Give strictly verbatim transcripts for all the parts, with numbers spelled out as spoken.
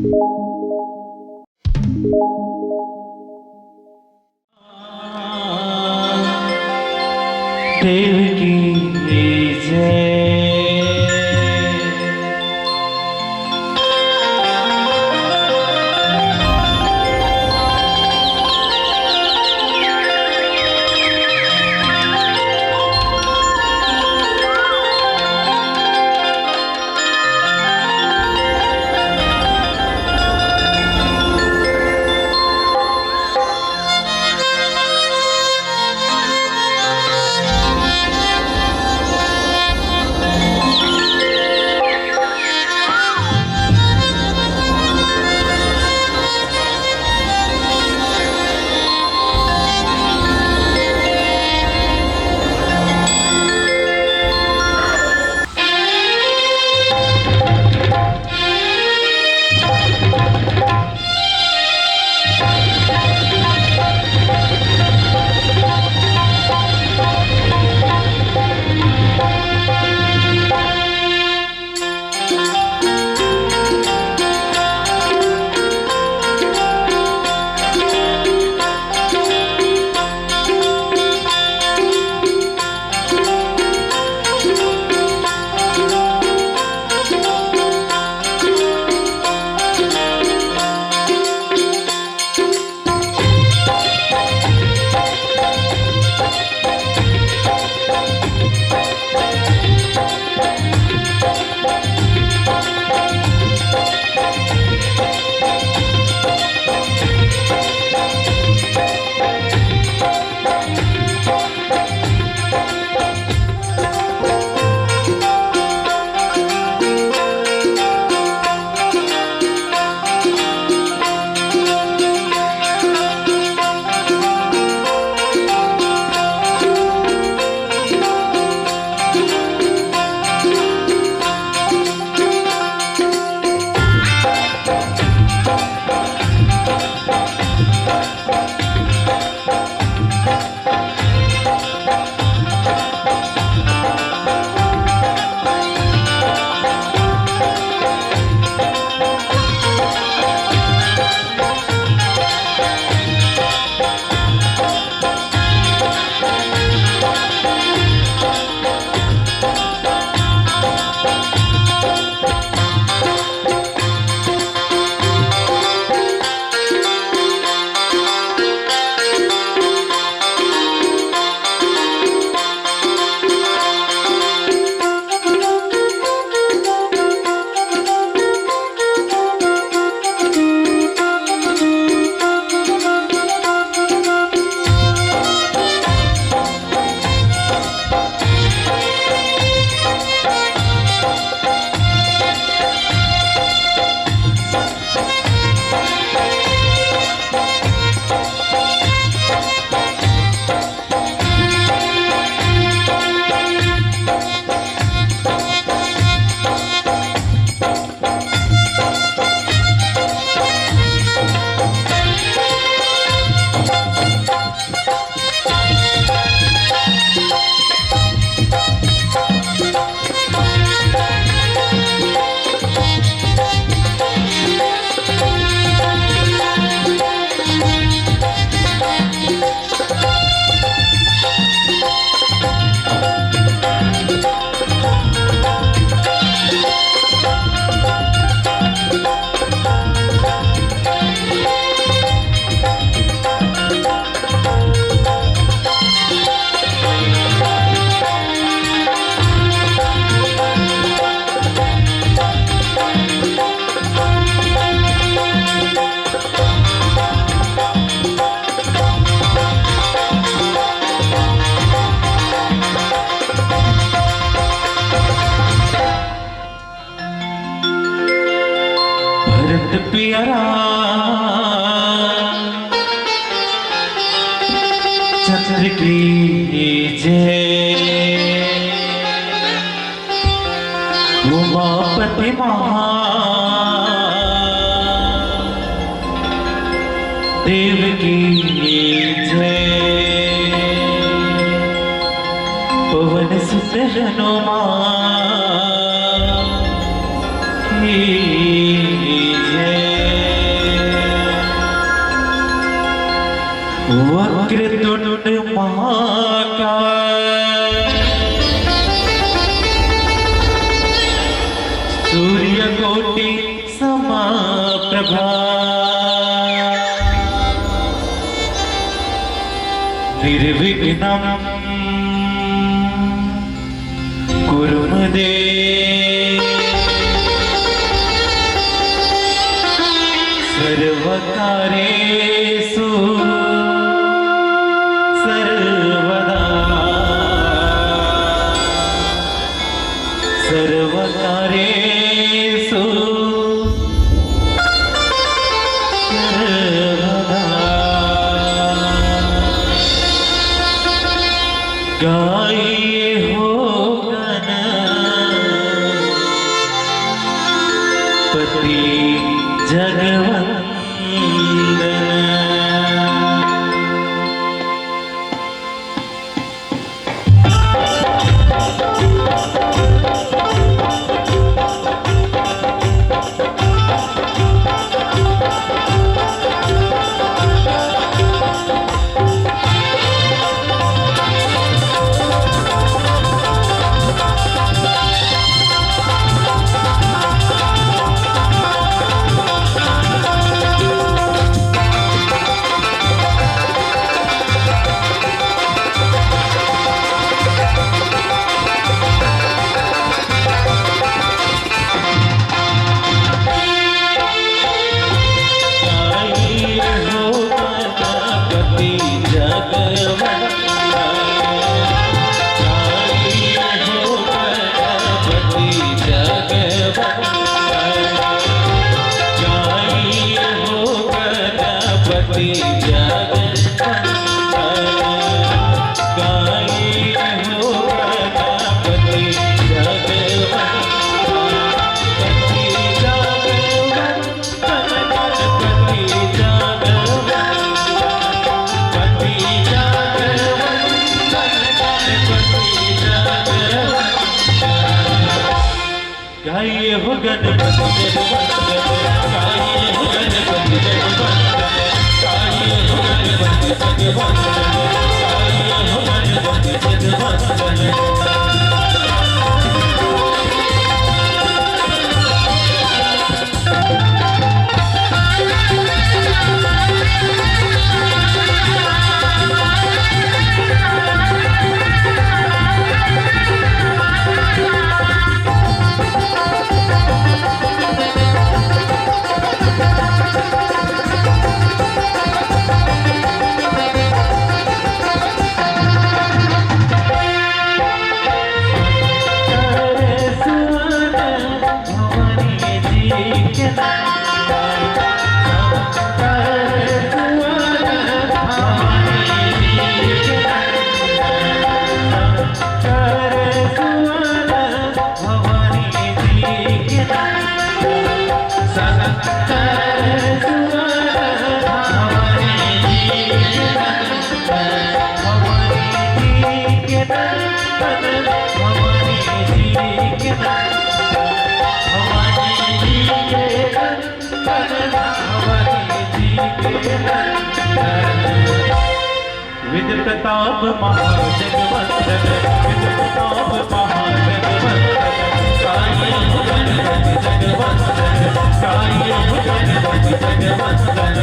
देव की जय। भरत प्यारा चंद्र की जय। उमापति महादेव की जय। पवन सुत हनुमान की जय। वक्रतुंड महाकाय, सूर्यकोटि समप्रभा, निर्विघ्नं कुरु मे देव सर्वकार्येषु सर्वदा। सर्वकार्येषु सर्वदा। गाइए हो गणपति जगवंदन। गाइए हो गणपति जगवंदन, गाइए हो गणपति जगवंदन, गाइए हो गणपति जगवंदन, गाइए हो गणपति जगवंदन। विद्य प्रताप महाजगवंदन, विद्य प्रताप महाजगवंदन, गाइए हो गणपति जगवंदन, गाइए हो गणपति जगवंदन।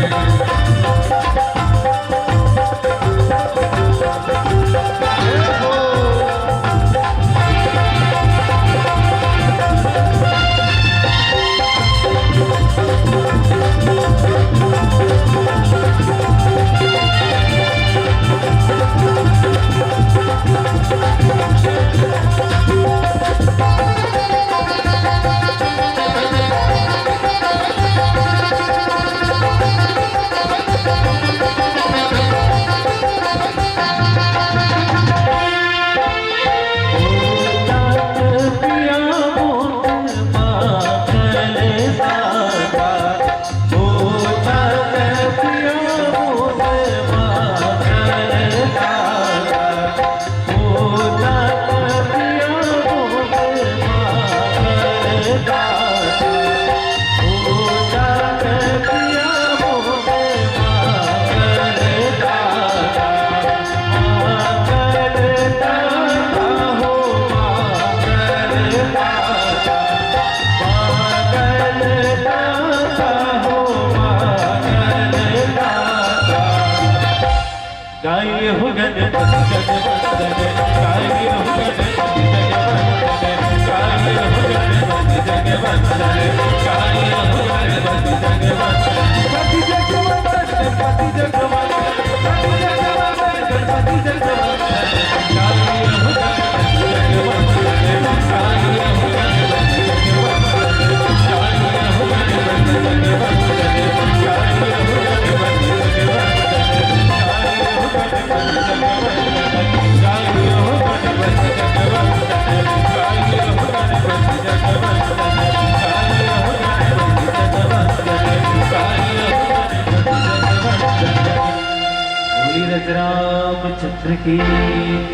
बोलिए रामचंद्र की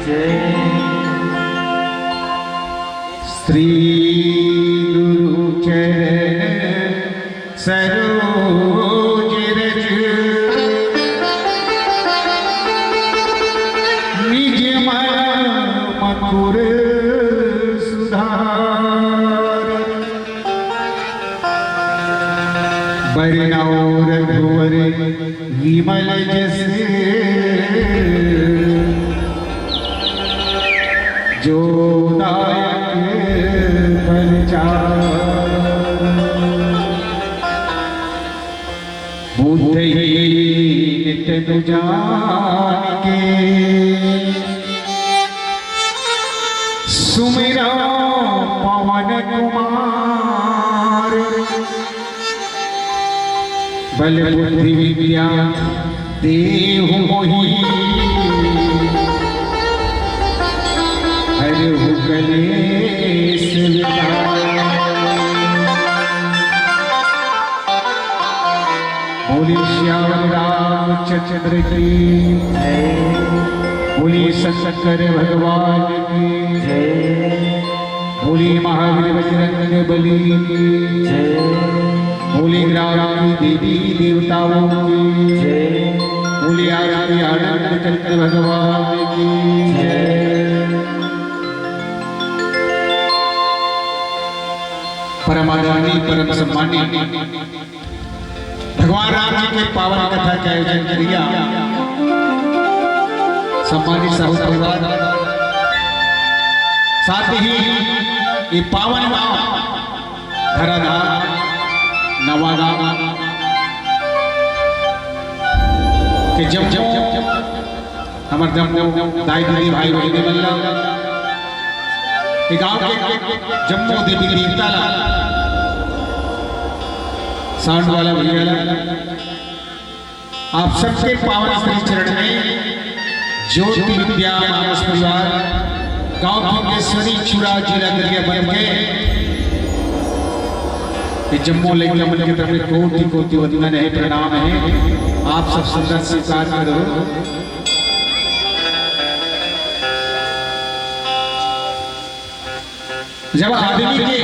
जय। श्री गुरु चरण सरोज रज, निज मन मकुर सुधार। बरनउँ रघुवर विमल जस, जो दायक फल चार। बुद्धिहीन तनु जान के, सुमिरउँ पवन कुमार। बल बुद्धि विद्या देहु मोहि, हरहु कलेस विकार। बोलिए सियावर रामचंद्र की जय। बोलिए शंकर भगवान की जय। बोलिए महावीर बजरंग बली की जय। बोलिए ग्राम की देवी देवताओं की जय। बोलिए आदि आनंद कंद भगवान की जय। परम आदरणीय, परम सम्माननीय भगवान राम जी के पावन कथा के आयोजन करिया सम्मानित साहू परिवार, साथ ही ये पावन गांव धराधार नवा गांव के जब जब हमर जब दाई दीदी भाई बहिनी मन ला, ये गांव के जम्मो देवी देवता ला, साउंड वाला भैया ला, आप सबके पावन श्री चरण में ज्योति विद्या मानस परिवार गांव भुवनेश्वरी चूरा जिला गरियाबंद के ये जम्मो लइका मन के तरफ ले कोटि कोटि वंदन है, प्रणाम है। आप सब सुंदर स्वीकार करो। जब आदमी के,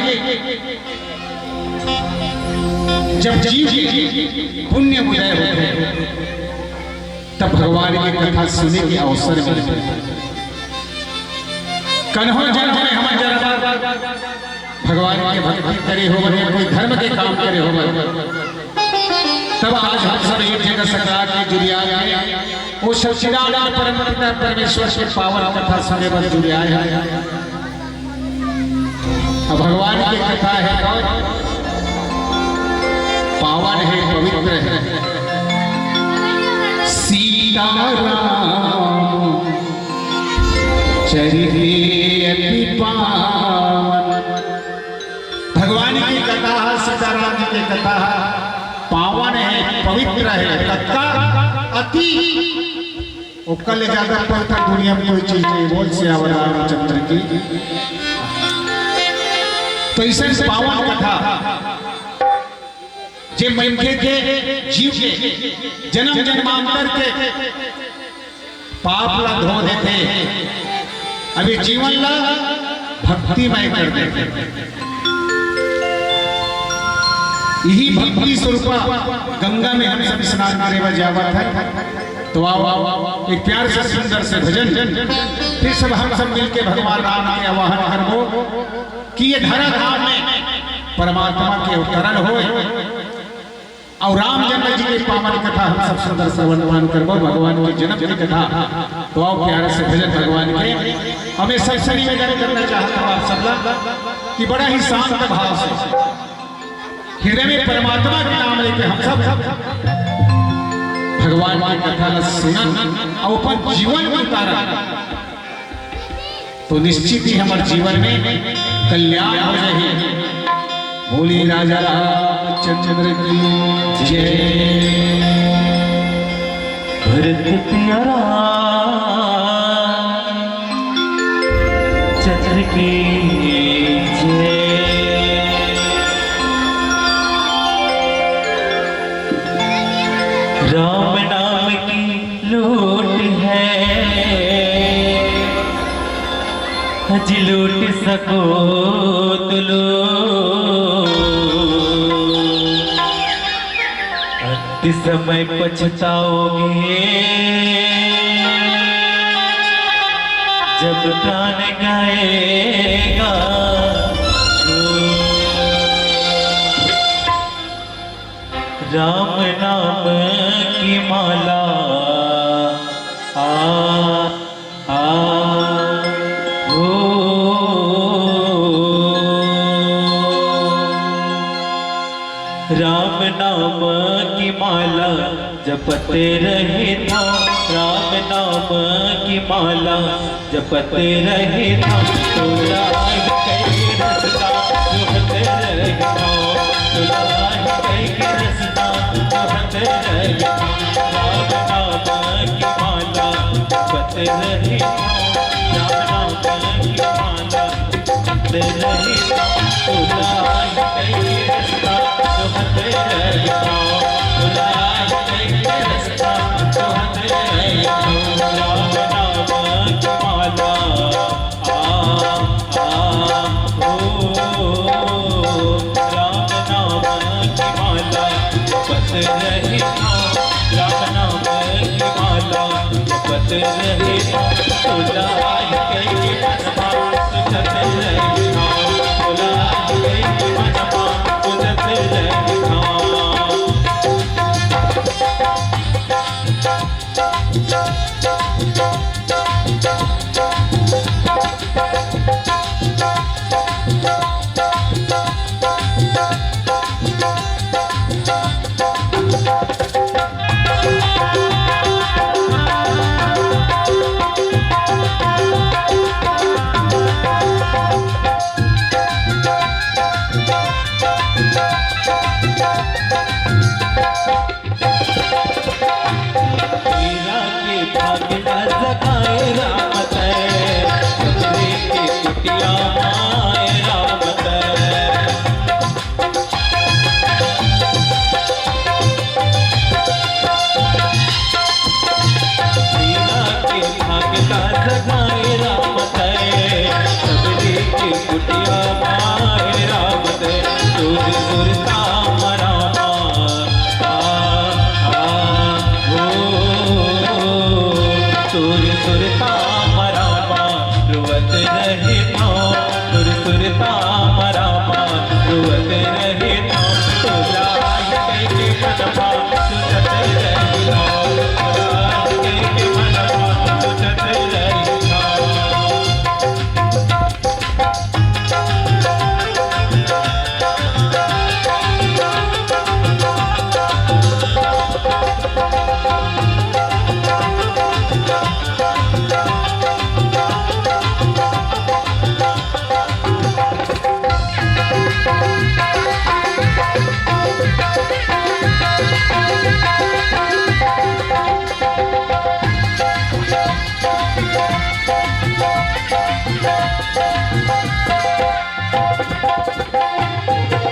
जब जीव के पुण्य उदय होथे, तब भगवान के कथा सुने के अवसर मिलथे। कन्हो जन्म में हमन जरा भगवान के भक्ति करे होबन या कोई धर्म के काम करे होबन, तब आज हम सब एक जगह सकरा के जुरिया के वो सच्चिदानंद परम पिता परमेश्वर के पावन कथा सुने बर जुरिया है। अब भगवान की कथा है, पावन है, पवित्र है। सीताराम चरित अति पावन। भगवान की कथा, सीताराम जी की कथा पावन है, पवित्र है, तथा अति, ओकर ले ज्यादा पवित्र दुनिया में कोई चीज नहीं। बोल सियावर रामचंद्र की। तो इसे पावन कथा जे मनखे के जीव के जन्म जन्मांतर के पाप ला धो देथे, अभी जीवन ला भक्तिमय कर देथे। यही भक्ति स्वरूपा गंगा में हम सब स्नान करे बर जावत है। तो आओ, आओ, एक प्यार से सुंदर से भजन, फिर सब हम सब मिलके भगवान राम के आवाहन करबो कि ये धरा धाम में परमात्मा के अवतरण होए। अउ राम जन्म जी के पावन कथा हम सब सुंदर श्रवण पान करबो, भगवान के जन्म की कथा। तो आओ प्यारे से भजन भगवान के। हमें सबसे निवेदन करना चाहता हूँ आप सबला कि बड़ा ही शांत भाव से हृदय में परमात्मा के नाम लेके हम सब भगवान के कथा ला सुनन अउ अपन जीवन में उतारन, तो निश्चित ही हमर जीवन में कल्याण हो जाही। बोलिए राजा रामचंद्र की जय। भरत प्यारा चंद्र की जय। राम नाम की लूट है, हज लूट सको तो लो, अंत समय पछताओगे जब प्राण गएगा। राम नाम की माला आ, आ, ओ। राम नाम की माला जपत रहे था, राम नाम की माला जपत रहे था, तोला कई रस्ता जोहत रहे था, तोला कई रस्ता जोहत रहे था। राम नाम की माला जपत रहे था, राम नाम की माला जपत रहे था, तोला कई रस्ता जोहत रहे था, तोला कई रस्ता जोहत रहे था। राम नाम की माला आ, आ, ओ, राम नाम की माला जपत रहे था, राम नाम की माला जपत रहे था। तोला कई मनमा तुझत रहे था, तोला कई मनमा तुझत रहे था। हीरा के भाग न जगाए राम तै, सबरी के कुटिया माए राम तै। हीरा के भाग न जगाए राम तै, सबरी के कुटिया माए राम तै। तोर सुरता मरामा आ, आ, ओ, तोर सुरता मरामा, रोवत रहे था, तोर सुरता मरामा, रोवत रहे था, तोला कई के मनमा, सोचत रहे था, तोला कई के मनमा, सोचत रहे था।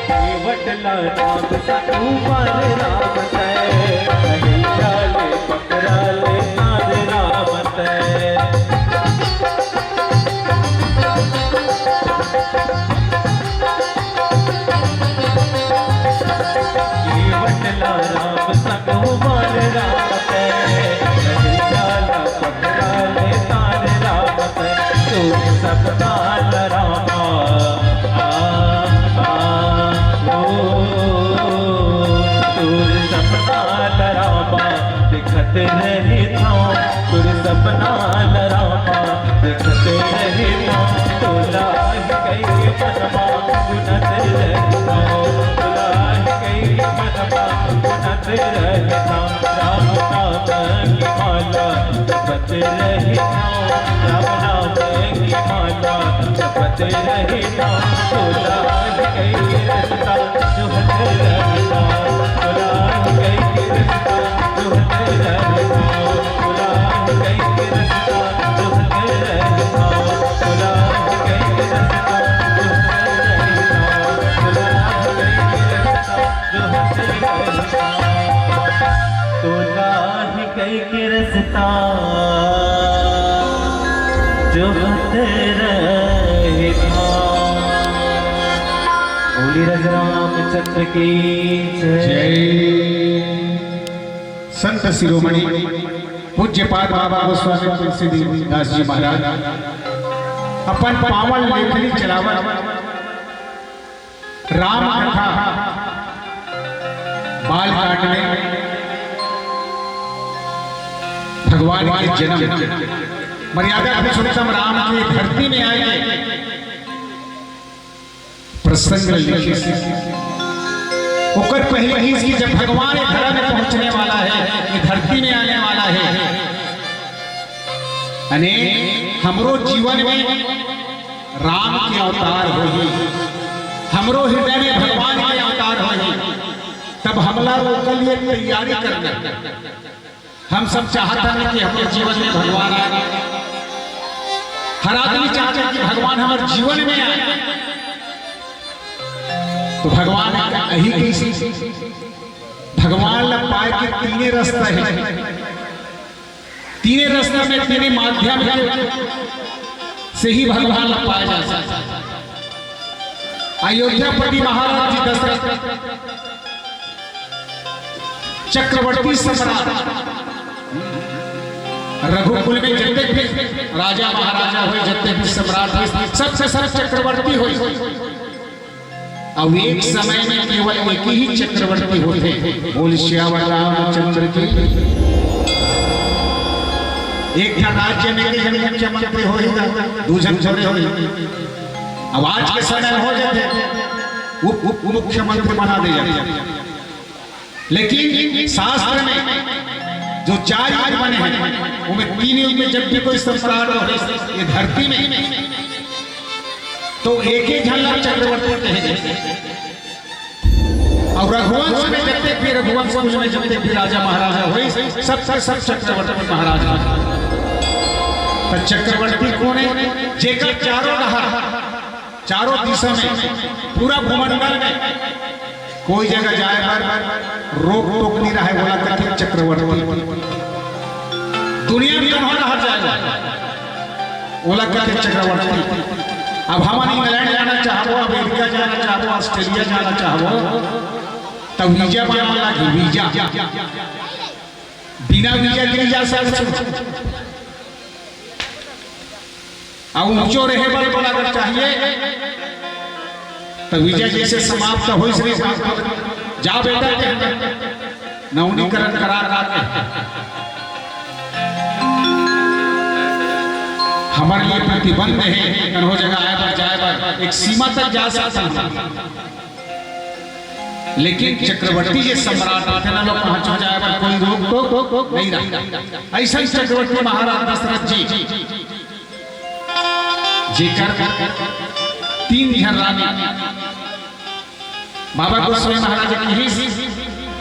केवट ला नाम सकुमार राम तै, अहिल्या ले पकरा ले नार राम तै। केवट ला राम सकुमार राम तै, अहिल्या ला पकरा ले नार राम तै। तोर सपना ला रामा, आ, आ, ओ, तोर सपना ला रामा, देखत रहे था, तोर सपना ला रामा, देखत रहे था, तोला कई मनमा, सुनत रहे था, तोला रहता, राम नाम की माला जपत रहता, राम नाम की माला जपत रहता। तोला ही कई के रस्ता जो हट रहता, तोला ही कई के रस्ता जो हट रहता, तोला ही कई के रस्ता जो हट रहता, तोला ही कई के रस्ता जो हट रहता, तोला ही कई के रस्ता तोला ही कई के रस्ता जो हट रहे था। बोली राजा रामचंद्र की जय। जय। संत शिरोमणि पूज्यपाद बाबा गोस्वामी तुलसीदास जी महाराज अपन पावन लेखनी चलावत राम कथा बालकांड में भगवान के जन्म, मर्यादा पुरुषोत्तम राम के धरती में आए के प्रसंग लिखे। ओकर पहले ही कि जब भगवान ये धरा में पहुंचने वाला है, ये धरती में आने वाला है, अने हमरो जीवन में राम के अवतार होही, हमरो हृदय में भगवान के अवतार होही, तब हमला ओकर लिए तैयारी करना। हम सब चाहत हन कि हमरे जीवन में भगवान आए, हर आदमी चाहत है कि भगवान हमर जीवन में आए। तो भगवान यही कही, भगवान ला पाए के तीने रास्ता है। तीने रास्ता में, तीने माध्यम के से ही भगवान ला पाया जा सकता है। अयोध्यापति महाराज जी दशरथ चक्रवर्ती सम्राट, रघुकुल में जितने भी राजा महाराजा होय, जितने भी सम्राट होय, सबसे सब चक्रवर्ती होय। अब एक समय में केवल एक ही चक्रवर्ती होथे। बोल सियावर रामचंद्र की। एक ठा राज्य में एक झन मुख्यमंत्री होही, दू झन छोटे होही। अब आज के समय में हो जाथे, उप, उप मुख्यमंत्री बना दे जाथे। लेकिन शास्त्र में जो चार युग बने हैं, उनमें तीन युग में जब भी कोई सम्राट होय ये धरती में, तो एक ही झन ला चक्रवर्ती कहे जाथे। और रघुवंश में जते भी, रघुवंश कुल में जते भी राजा महाराजा होय, सब, सब, सब चक्रवर्ती महाराज होय। तो चक्रवर्ती कोन है? जेकर चारों डहर, चारों दिशा में, पूरा भूमंडल में कोई जगह जाए बर रोक टोक नहीं रहे, ओला कथे चक्रवर्ती। दुनिया में कहाँ रहा जाए, ओला कथे चक्रवर्ती। अब हमन इंग्लैंड जाना चाहबो, अमेरिका जाना चाहबो, ऑस्ट्रेलिया जाना चाहबो, तब वीजा बनावे लागी, वीजा। बिना वीजा के नहीं जा सकते। अब ऊंचो रहे बर बोला अगर चाहिए, तो वीजा जैसे समाप्त हो, इसलिए जा बेटा, नवीनीकरण करा, करा के। हमारे लिए प्रतिबंध है, कन्हो जगह आए बर, जाए बर, एक सीमा तक जा सकते हैं। लेकिन चक्रवर्ती जे सम्राट होथे ना, लोग पहुंच जाए बर कोई रोक टोक नहीं रहा। ऐसा ही चक्रवर्ती महाराज दशरथ जी, जेकर तीन झन रानी, बाबा गोस्वामी महाराज कहिस,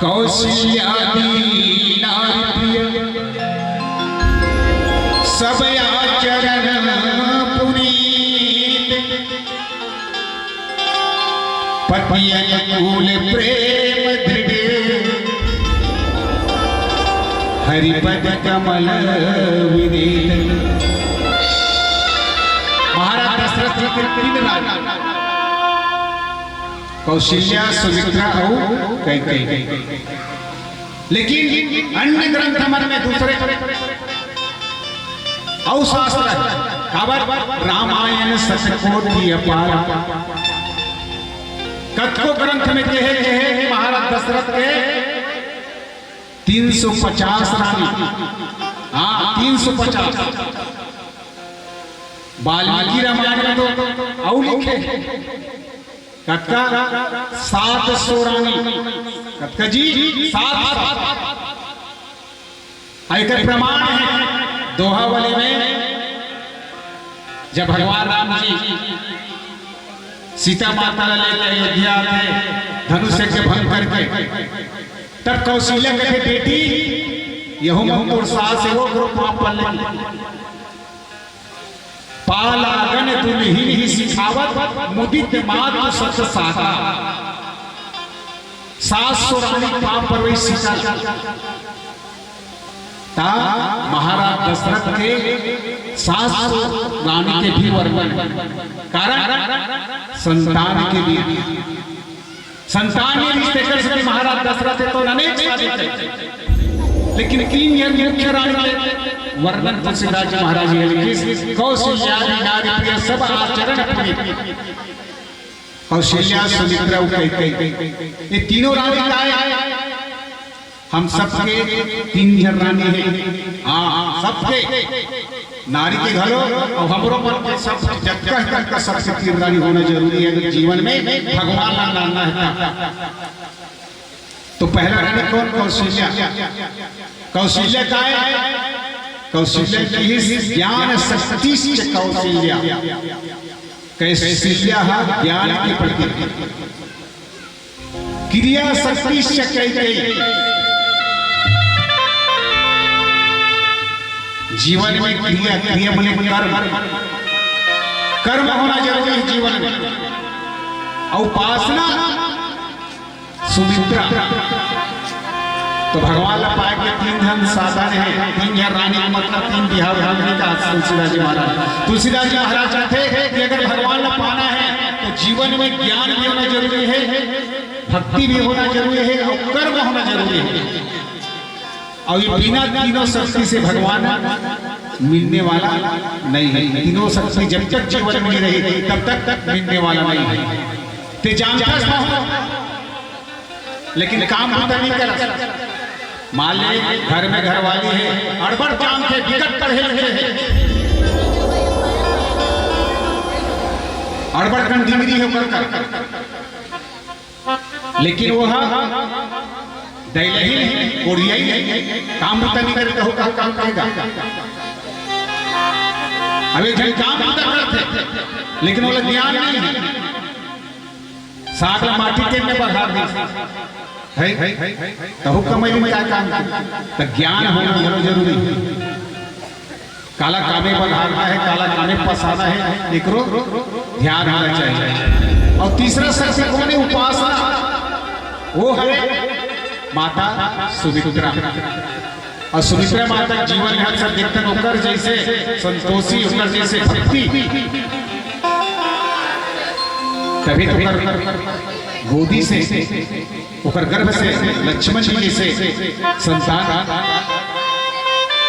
कौशल्यादि नारी प्रिय, सब आचरण पुनीत। पति अनुकूल प्रेम दृढ़, हरि पद कमल विनीत। महाराज दशरथ जी के तीन रानी, कौशल्या, सुमित्रा अउ कैकेयी। लेकिन अन्य ग्रंथ मन में दूसरे अउ शास्त्र हे, काबर? रामायण शतकोटि अपार। कतको ग्रंथ में कहे, कहे कि महाराज दशरथ के तीन सौ पचास रानी, हाँ, तीन सौ पचास। वाल्मीकि रामायण में तो अउ लिखे हे। कतका? सात सौ रानी। कतका जी? सात सौ। एकर प्रमाण हे दोहावली में, जब भगवान राम जी सीता माता ला लेके अयोध्या आथे, धनुष यज्ञ भंग करके, तब कौशल्या कथे, "बेटी, यहू मन तोर सास हे, वो करो पाप पल्ले।" पालागन दुलहिन ही सिखावत, मुदित मातु सत साता। सास सो रानी पाँव परवई सीता। ता महाराज दशरथ के सास सो रानी के भी वर्णन, कारण संतान के लिए। संतान नइ रिहिस, तेकर सेती महाराज दशरथ हे तो अनेक शादी करे। लेकिन तीन झन मुख्य रानी के वर्णन तुलसीदास जी महाराज जी लिखिस, "कौशल्यादि नारी प्रिय सब आचरण प्रीत।" कौशल्या, सुमित्रा अउ कैकेयी, ये तीनों रानी काय हे? हम सबके तीन झन रानी हे। हाँ, सबके। नारी के घलो अउ हमरो मन के सब, जतका हे ततका सबके तीन रानी होना जरूरी हे, अगर जीवन में भगवान ला मानना हे तब। तो पहला रानी कौन? कौशल्या। कौशल्या काय हे? कौशल्या कहिस ज्ञान शक्तिश्च कौशल्या। कौशल्या हा ज्ञान के प्रतीक। क्रिया शक्तिश्च कैकेयी। जीवन में क्रिया, क्रिया माने कर्म, कर्म होना जरूरी हे जीवन में। अउ उपासना सुमित्रा। तो भगवान ला पाए के तीन झन साधन हे, तीन झन रानी के मतलब तीन बिहाव धाम नहीं कहा तुलसीदास जी महाराज। तुलसीदास जी महाराज चाहथे कि अगर भगवान ला पाना हे तो जीवन में ज्ञान भी होना जरूरी हे, भक्ति भी होना जरूरी हे अउ कर्म होना जरूरी हे। अउ ये बिना तीनों शक्ति से भगवान मिलने वाला नहीं हे। तीनों शक्ति जब तक जीवन में रही तब तक मिलने वाला नहीं हे। ते जानथस महूं, लेकिन काम बूता नइ करस। मान ले घर में घरवाली हे, अड़बड़ जानथे, बिकट पढ़े लिखे हे, अड़बड़ कन डिग्री हे ओकर कर, लेकिन वो हा दइलही हे, कोढ़ियाही हे, काम बूता नइ करे, कहूं का काम करेगा? अब एक झन काम बूता करथे, लेकिन ओला ज्ञान नइ हे। साग ला माटी तेल में बघार दिस। हे? तहू कमई में का काम? त ज्ञान होना घलो जरूरी हे। काला कामे बघारना हे, काला कामे पसाना हे, एकरो ध्यान होना चाहिए। अउ तीसरा शक्ति कोन हे? उपासना। वो हे माता सुमित्रा। अउ सुमित्रा माता के जीवन में हम सब देखथन, ओकर जइसे संतोषी, ओकर जइसे भक्ति, तभी तो ओकर गोदी से, ओकर गर्भ से लक्ष्मण जी जइसे संतान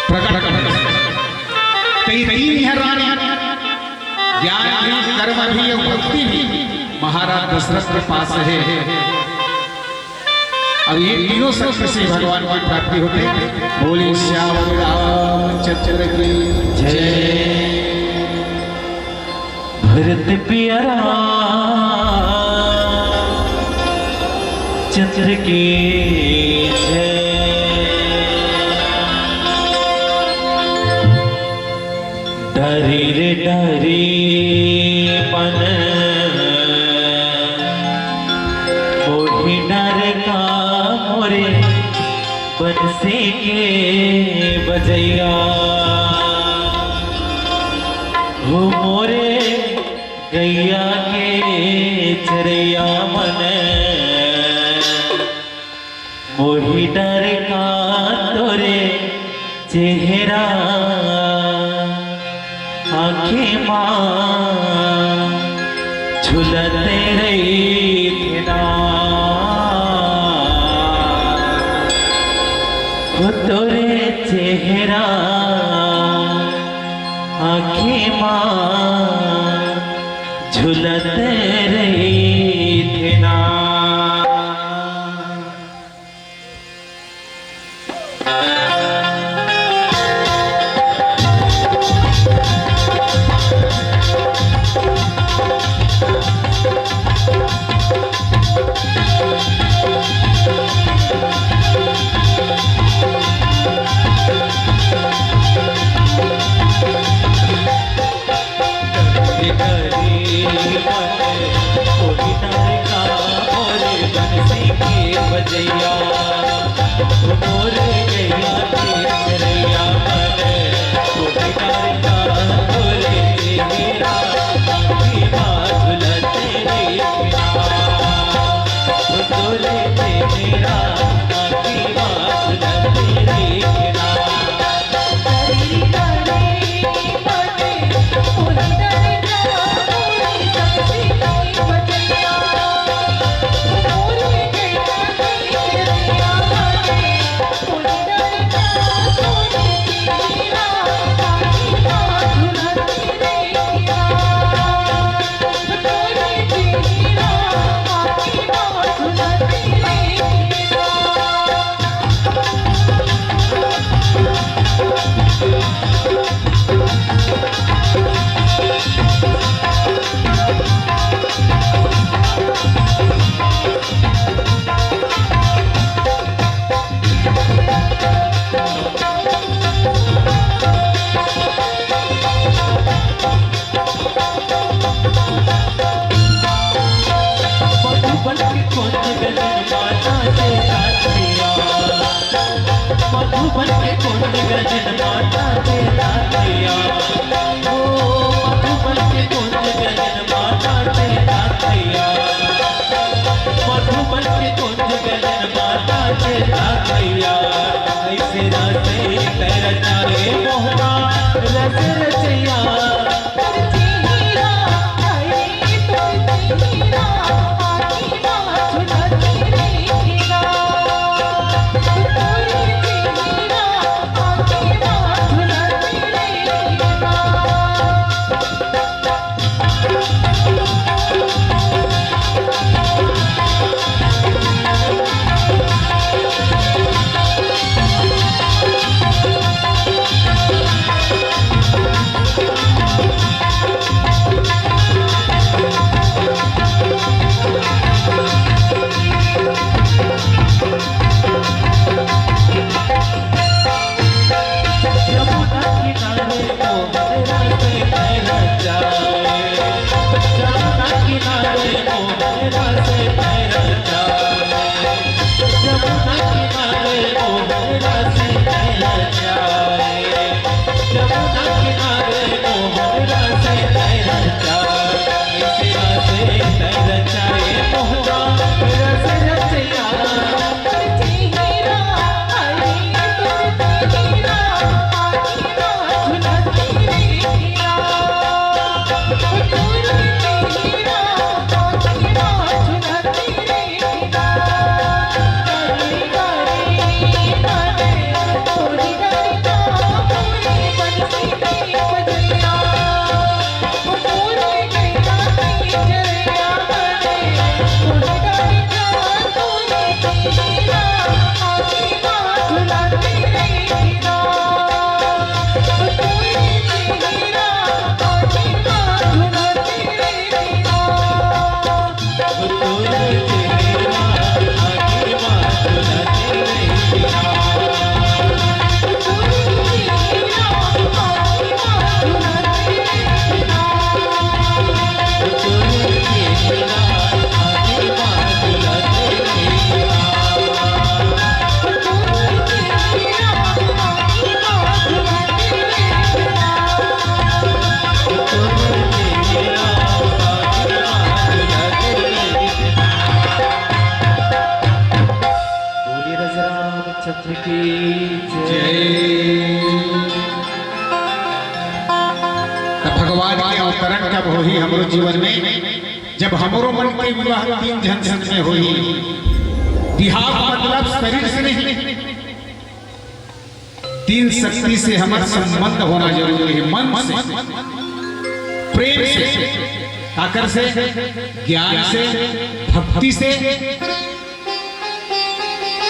प्रकट होइस। त ये तीन झन रानी, ज्ञान भी, कर्म भी अउ भक्ति भी महाराज दशरथ के पास हे। अब ये तीनों शक्ति से भगवान की प्राप्ति होती है। बोले श्याम रामचंद्र की जय। भरत पिया रामचंद्र की जय। डरी रे डरी मन मोहि डर का मोरे बंसी के बजैया। हो मोरे गैया के चरैया मन मोहि डर का तोरे चेहरा आँखी मा झुलत रहिथे ना। हो तोरे चेहरा आँखी मा झुलत रहिथे ना। बोलिए राजा रामचंद्र की जय। त भगवान के अवतरण कब होही हमरो जीवन में? जब हमरो मन के विवाह तीन झन संग में होही। विवाह मतलब शरीर से नहीं, तीन शक्ति से हमर संबंध होना जरूरी है, मन से, प्रेम से, आकर से, ज्ञान से, भक्ति से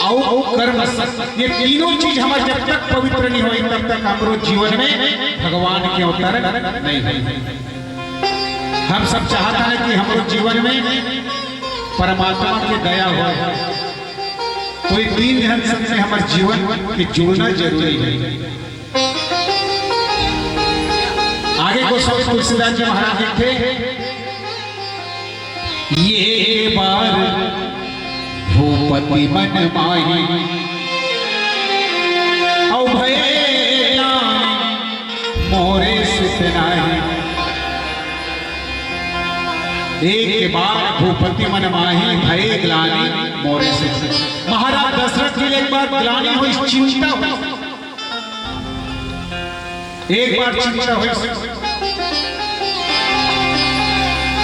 अउ कर्म से। ये तीनों चीज हमर जब तक पवित्र नहीं होई, तब तक हमरो जीवन में भगवान के अवतरण नहीं होई। हम सब चाहत है कि हमरो जीवन में परमात्मा के दया होय। तो ये तीन झन संग में हमर जीवन के जुड़ना जरूरी है। आगे गोस्वामी तुलसीदास जी महाराज लिखथे, ये बार भूपति मन माही, अउ भये ग्लानि मोरे सुत नाहीं। एक बार भूपति मन माही, भये ग्लानि मोरे सुत। महाराज दशरथ जी ल एक बार ग्लानि होइस, चिंता होइस। एक बार चिंता होइस।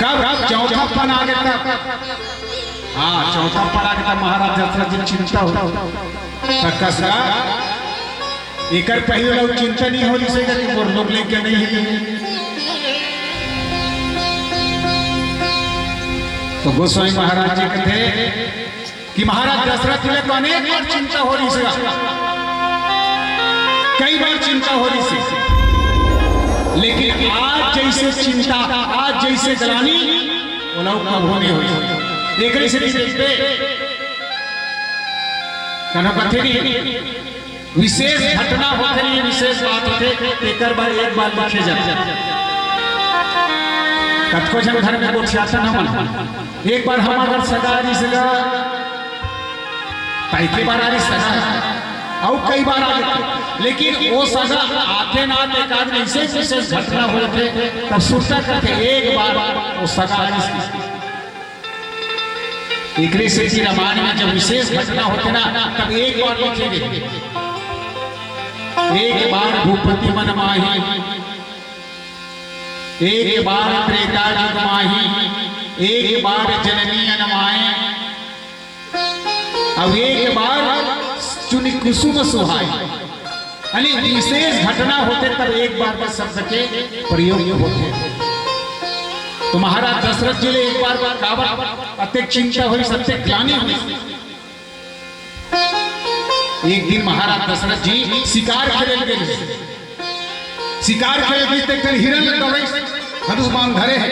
कब? कब? चौथापन आ गे तब। हाँ, चौथापन आ गे तब महाराज दशरथ जी ल चिंता होइस। त कस गा, एकर पहिले ल चिंता नइ होइस हे कि मोर लोग लइका नइ हे। त गोसाई महाराज जी कथे, कि महाराज दशरथ जी ल तो अनेक बार चिंता हो रहिस हे, कई बार चिंता हो रहिस हे, लेकिन आज जइसे चिंता, आज जइसे ग्लानि, ओला कभू नइ होइस। एकरे सेती देखबे, कनो कथे नहीं, विशेष घटना होथे, ये विशेष बात होथे, एकर बर एक बार लिखे जाथे। कतको झन घर में गोठियाथन हमन, एक बार हमर घर सगा रिहिस गा, त एके बार आ रिहिस सगा, अउ कई बार आ जाथे, लेकिन ओ सगा आथे ना, त एक आदमी अइसे विशेष घटना होथे, तब सुरता करथे एक बार ओ सगा आ रिहिस। एकरे सेती रामायण में जब विशेष घटना होथे ना, तब एक बार लिखे गे। एक बार भूपति मन माही, एक बार त्रेता युग माही, एक बार जननी अनमाय, अउ एक बार चुनि कुसुम सुहाय। यानी विशेष घटना होथे तब एक बार के शब्द के प्रयोग होथे। तो महाराज दशरथ जी ल एक बार काबर अतेक चिंता होइस, अतेक ग्लानि होइस। एक दिन महाराज दशरथ जी शिकार खेले ल गे रिहिस। शिकार खेले ल गे रिहिस, त एक ठन हिरन ल दौड़ाइस, धनुष बाण धरे हे।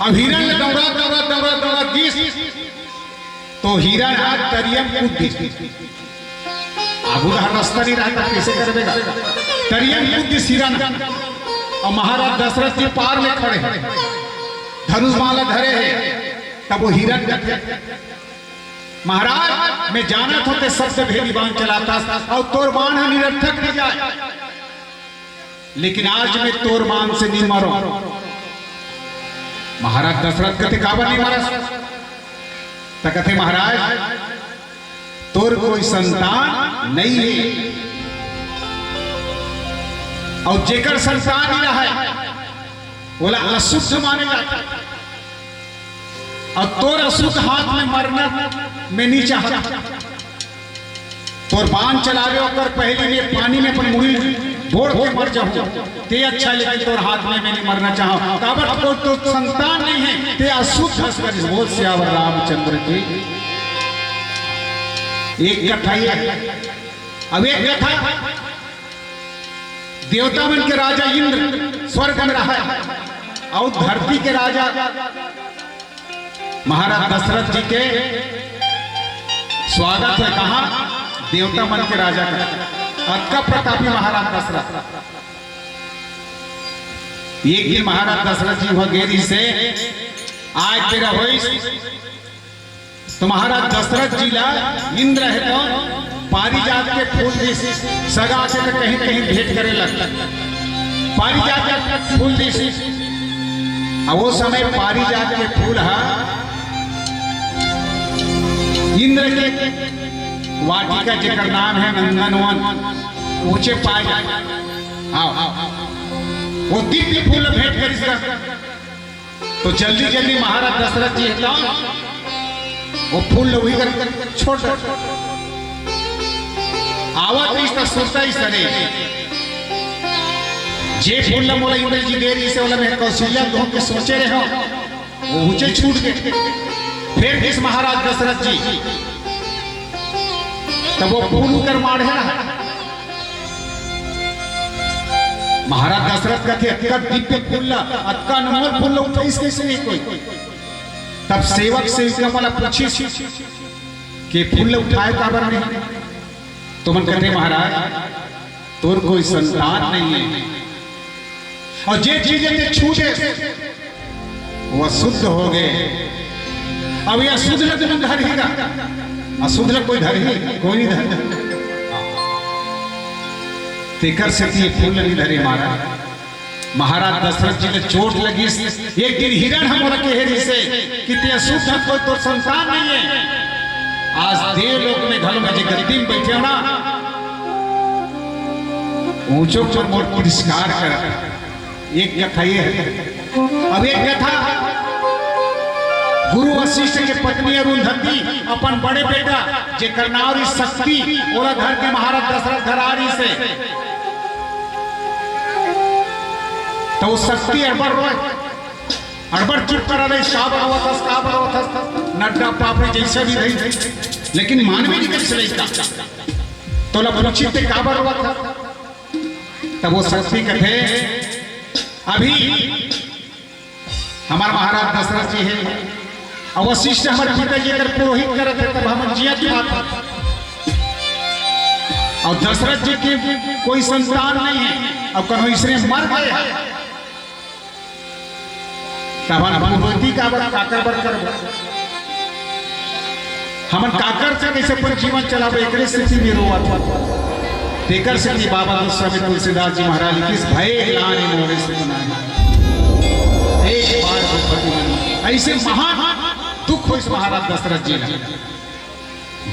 अब हिरन ल दौड़ा, दौड़ा, दौड़ा, दौड़ा दिस, तो हिरन ह तरिया म कूद दिस। आगू डहर रस्ता नइ रहय, कइसे करबे गा? तरिया म कूद दिस हिरन। अउ महाराज दशरथ जी पार में खड़े हे, धनुष बाण ल धरे हे, तब ओ हिरन कथे, महाराज, मैं जानत हों तें शब्द भेदी बाण चलाथस, अउ तोर बाण ह निरर्थक नइ जाय, लेकिन आज मैं तोर बाण से नइ मरों। महाराज दशरथ कथे, काबर नइ मरस? त कथे, महाराज, तोर कोई संतान नइ हे, अउ जेकर संतान नइ रहय, ओला अशुद्ध माने जाथे। अउ तोर अशुद्ध हाथ में मरना मैं नइ चाहत। तोर बाण चलावे ओकर पहिली मैं पानी में अपन मुड़ी बोर के मर जाहूं, तें अच्छा, लेकिन तोर हाथ में मैं नइ मरना चाहंव। काबर? तोर तो संतान नइ हे, तें अशुद्ध हस। बोल सियावर रामचंद्र की। एक कथा ये हे। अब एक कथा, देवता मन के राजा इंद्र स्वर्ग में रहय, अउ धरती के राजा महाराज दशरथ जी के स्वागत हे। कहाँ? देवता मन के राजा का, अतका प्रतापी महाराज दशरथ। एक दिन महाराज दशरथ जी वहाँ गे रिहिस हे, आय के रहोइस, तो महाराज दशरथ जी ला इंद्र हे तो पारिजात के फूल दिस, सगा के तो कहीं कहीं भेंट करे लग, पारिजात के फूल दिस। अब वो समय पारिजात के फूल हा इंद्र के वाटिका, जेकर नाम हे नंदनवन, ऊंचे पाए जाए। हाँ, वो दिव्य फूल भेंट करिस गा। तो जल्दी जल्दी महाराज दशरथ जी हे तो वो फूल ल उही कर छोड़ दे। आवत रिहिस त सुरता रिहिस, अरे, जे फूल ल मोला इंद्र जी दे रिहिस हे, ओला मैं कौशल्या दूहूं के सोचे रहेंव, वो उंचे छूट गे। फेर गिस महाराज दशरथ जी, तब वो फूल उकर माढ़े ना। महाराज दशरथ कथे, "अतका दिव्य फूल ला, अतका अनमोल फूल ला उठाइस कइसे नहीं कोई?" तब सेवक सेविका मन ला पूछिस कि फूल ला उठाए काबर नहीं? तो मन कथे, "महाराज, तोर कोई संतान नहीं हे, अउ जे चीज तें छू दे, वो अशुद्ध हो गे।" अब ये अशुद्ध ल तुमन धरही गा, अशुद्ध ल कोई धरही? कोई नहीं धरही। तेकर सेती ये फूल ल नहीं धरे महाराज। महाराज दशरथ जी ल चोट लगिस। एक दिन हिरण ह मोला कहे रिहिसे कि ते अशुद्ध हस, कोई तोर संतान नहीं है। आज देवलोक में घलो मैं जे गद्दी में बैठे हो ना, ऊंचो पर मोर तिरस्कार कर। एक कथा ये है। अब एक कथा, गुरु वशिष्ठ के पत्नी अरुंधति अपन बड़े बेटा जेकर नाव रिहिस शक्ति, ओला धर के महाराज दशरथ घर आ रिहिसे। त वो शक्ति अड़बड़ रोय, अड़बड़ चुप करा रहिस, काबर रोवत हस, काबर रोवत हस, नड्डा पापड़ी जैसे भी रही, लेकिन मानवे नहीं करिस लइका। त ओला पूछिस ते काबर रोवत हस? तब वो शक्ति कथे, अभी हमर महाराज दशरथ जी हे, अउ वशिष्ठ हमर पिताजी कर पुरोहित करत हे, तब हमन जियत हन। अउ दशरथ जी के कोई संतान नहीं है, अउ कन्हो इसने मर गए हैं। तब हम पुरोहिती काबर, काकर बर करबो? हमन काकर से कइसे अपन जीवन चलाबो, एकरे सेती भी रोवत हन। तेकर सेती बाबा गोस्वामी तुलसीदास जी महाराज लिखिस, "भय ग्लानि मोरे सुख नाहि, एक बार दुख भरि मनि।" अइसे महान दुख होइस महाराज दशरथ जी ला।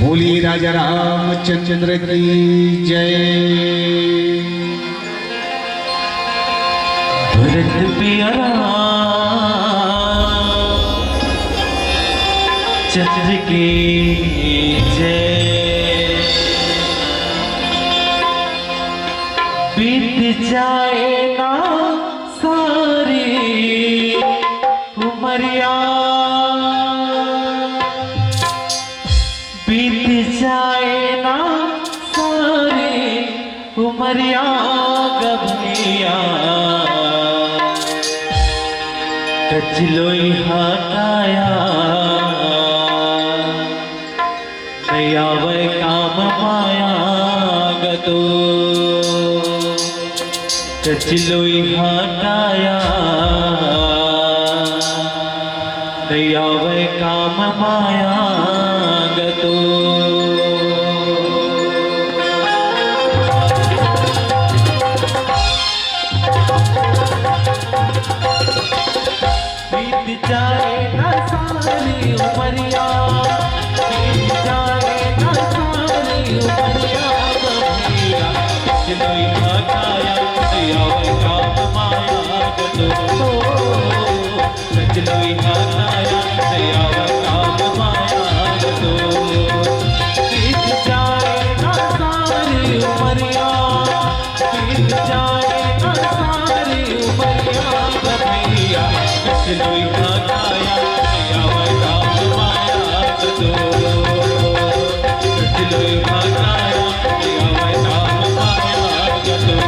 बोलिए राजा रामचंद्र की जय। भरत पिया रामचंद्र की जय। बीत जाए ना सारी उमरिया, बीत जाए ना सारी उमरिया ग भइया, कचलोई हटाया। नइ आवय काम माया ग तो, कचलोई हटाया। नइ आवय काम माया ग तो। बीत जाए ना सारी उमरिया, बीत जाए ना सारी उमरिया, कचलोई हटाया, नइ आवय काम माया ग तो। कचलोई हटाया, नइ आवय काम माया ग तो। बीत जाए ना सारी उमरिया, बीत जाए ना सारी उमरिया ग भइया, कचलोई हटाया, नइ आवय काम माया ग तो। कचलोई हटाया, नइ आवय काम माया ग तो।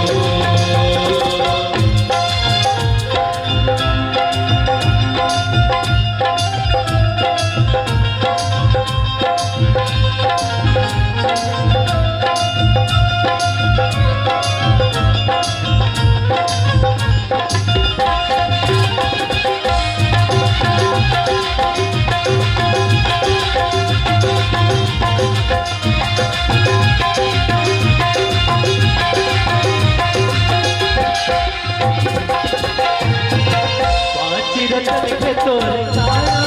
पाँच रतन के तोर काया,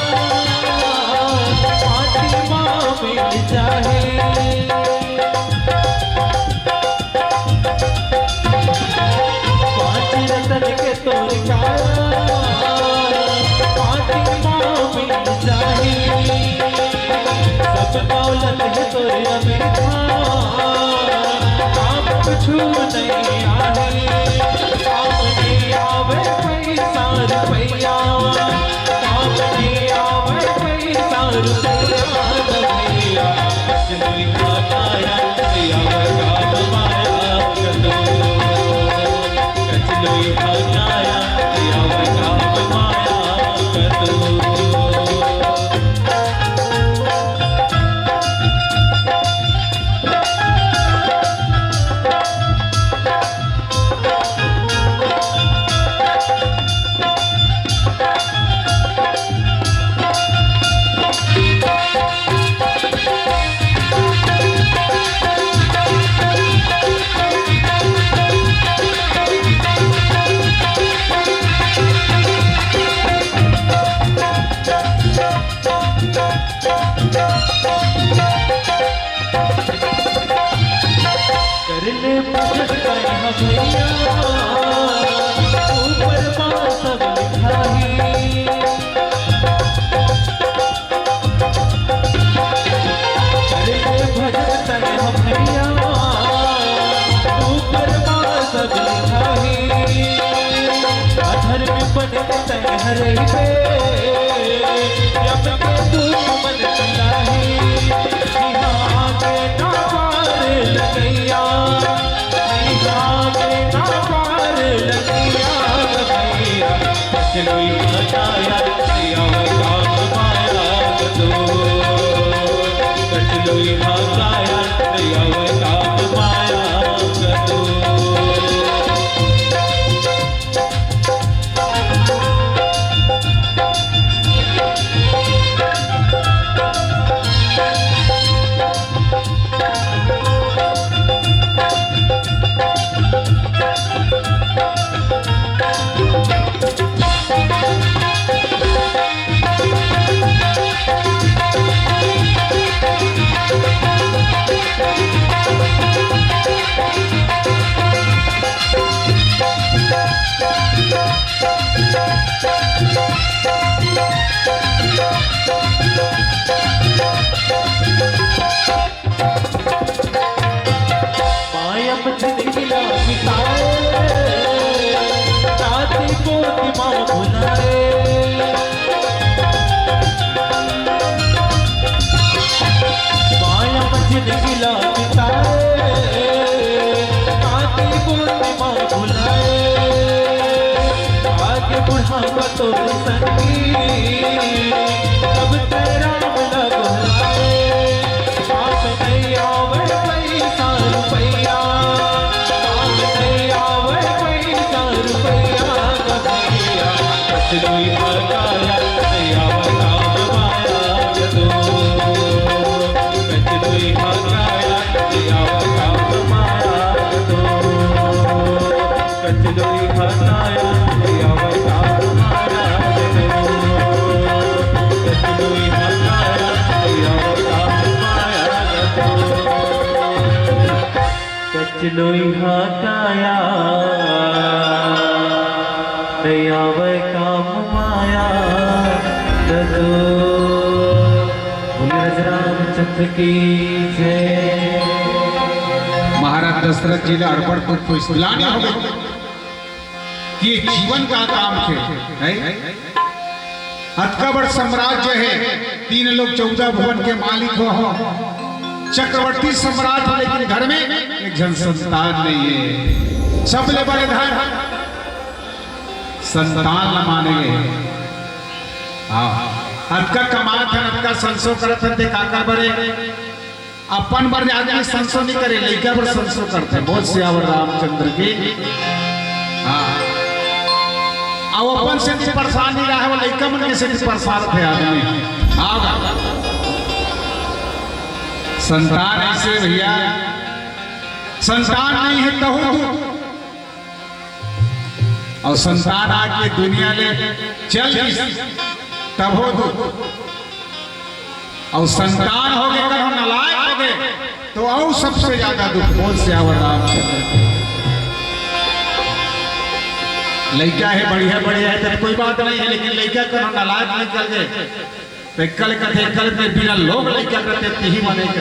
पाँच माँ मिल जाए। पाँच रतन के तोर काया, पाँच माँ मिल जाए। सब दौलत हे तोर अमीर खान, काम कुछु नहीं आए। काम नहीं आवे पैसा रुपया, काम नहीं आवे पैसा रुपया ग भइया। कचलोई हटाया, नइ आवय काम माया ग तो। कचलोई हटाया, नइ आवय काम माया ग तो। ले भजन करिहा भैया, ऊपर मा सब लिखाही। अरे ले भजन करिहा भैया, ऊपर मा सब लिखाही। अधर्म बन के तैं हरइबे, यम के दूत मन चलाही। इहाँ के ना पार लगइया, इहाँ के ना पार लगइया, गवइया। कचलोई हटाया, आवे काम माया का तू। कचलोई हटाया, आवे काम माया का तू। माया मत निकला मिटाए, दादी को दिमाग भुलाए। माया मत निकला मिटाए, दादी को दिमाग भुलाए। आगे बुढ़ापा तो संगी, अब तेरा लग रहा है। काम नहीं आवे पैसा रुपया, काम नहीं आवे पैसा रुपया, गवइया। कचलोई हटाया, नहीं आवे काम माया का तू। कचलोई हटाया, नहीं आवे काम माया का तू। कचलोई हटाया, नहीं आवे काम माया का तू। कचलोई हटाया, नहीं आवे काम माया का तू। कचलोई हटाया, नहीं आवे काम माया का तू। बोलिए राजा रामचंद्र की जय। महाराज दशरथ जी ला अड़बड़ दुख के स्थिति हो गई कि ये जीवन का काम हे, है? अतका बड़ साम्राज्य हे, तीन लोक चौदह भुवन के मालिक हो, हो। चक्रवर्ती सम्राट हो, लेकिन घर में एक झन संतान नहीं हे। सबले बड़े धन संतान ला माने गे। हाँ, अतका कमात हन, अतका संसो करत हन, ते काकर बरे? अपन बर आदमी संसो नहीं करे, लइका बर संसो करथे। बोल सियावर रामचंद्र की। हाँ। अब अपन से भी परेशान नहीं रहा, वो लइका मन के से भी परेशान थे आदमी। हाँ। संतान ऐसे भैया, संतान नहीं है तहु दुख। अउ संतान आके दुनिया ले चल दिस, तभो दुख। अउ संतान हो गे, कहो नालायक हो गे, तो अउ सबसे ज्यादा दुख। बोल सियावर रामचंद्र। लइका हे बढ़िया बढ़िया हे तो कोई बात नहीं है, लेकिन लइका कहो नालायक निकल गे, तो एकल कथे, एकल में बिना लोग लइका करते तिही मने के।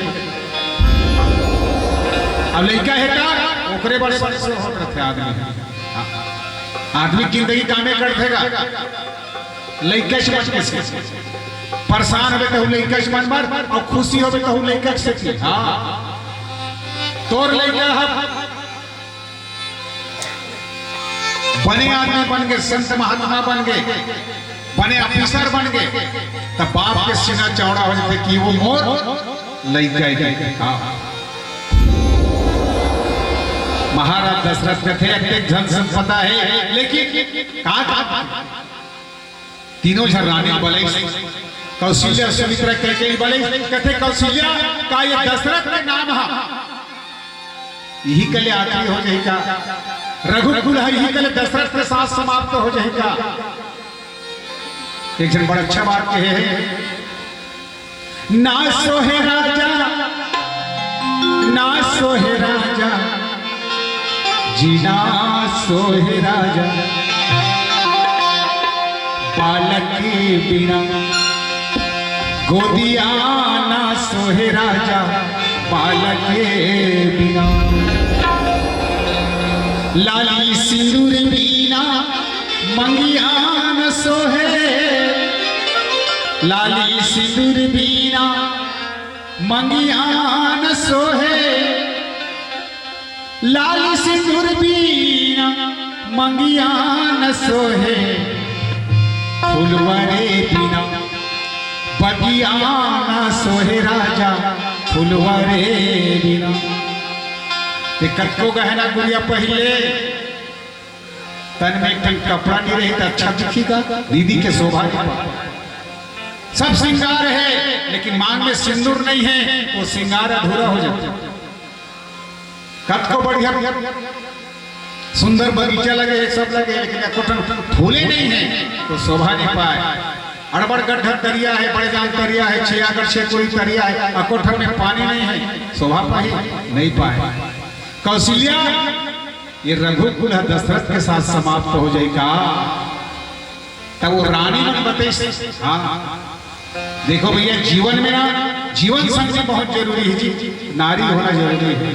अब लइका हे का, ओकरे बड़े बड़े से होत रथे आदमी। हाँ। आदमी जिंदगी कामे करथे गा। लइका से बच के से। परेशान होबे तहू लइका से मन बर, अउ खुशी होबे तहू लइका से की। हाँ। तोर लइका ह बने आदमी बन गे, संत महात्मा बन गे, बने ऑफिसर बन गे, त बाप के सीना चौड़ा हो जाथे कि वो मोर लइका हे। हाँ। महाराज दशरथ कथे, अतेक धन संपदा हे, लेकिन का, का तीनों झन रानी बलइस, कौशल्या, सुमित्रा, कैकेयी बलइस, कथे, "कौशल्या, का ये दशरथ के नाम ह? इही कले आखिरी हो जाही का? रघुकुल ह इही कले दशरथ के साथ समाप्त हो जाही का?" एक झन बड़ा अच्छा बात कहे हे, "ना सोहे राजा, ना सोहे राजा, जीना सोहे राजा बालक के बिना, गोदिया ना सोहे राजा बालक के बिना। लाली सिंदूर बिना मंगिया न सोहे, लाली सिंदूर बिना मंगिया न सोहे, लाली सिंदूर बिना मंगिया न सोहे, फुलवा रे बिना बगिया न सोहे राजा, फुलवा रे बिना। ते कतको गहना गुरिया पहिर ले, तन में एक ठन कपड़ा नहीं रही त अच्छा दिखी का? दीदी के शोभा नहीं पाए। सब श्रृंगार है, लेकिन मांग में सिंदूर नहीं है, वो श्रृंगार अधूरा हो जाता। कतको बढ़िया सुंदर बगीचा लगे है, सब लगे, लेकिन एको ठन फूले नहीं है, तो शोभा नहीं पाए। अड़बड़ गड्ढर तरिया है, बड़े जान तरिया है, छियागढ़ छेकुरी तरिया है, एको ठन में पानी नहीं है, शोभा पाही? नहीं पाए। कौशल्या, ये रघुकुल ह दशरथ के साथ समाप्त हो जाई का? तब वो रानी मन बतेस। हाँ, देखो भैया, जीवन में ना, जीवन संग भी बहुत जरूरी है जी, नारी होना जरूरी है।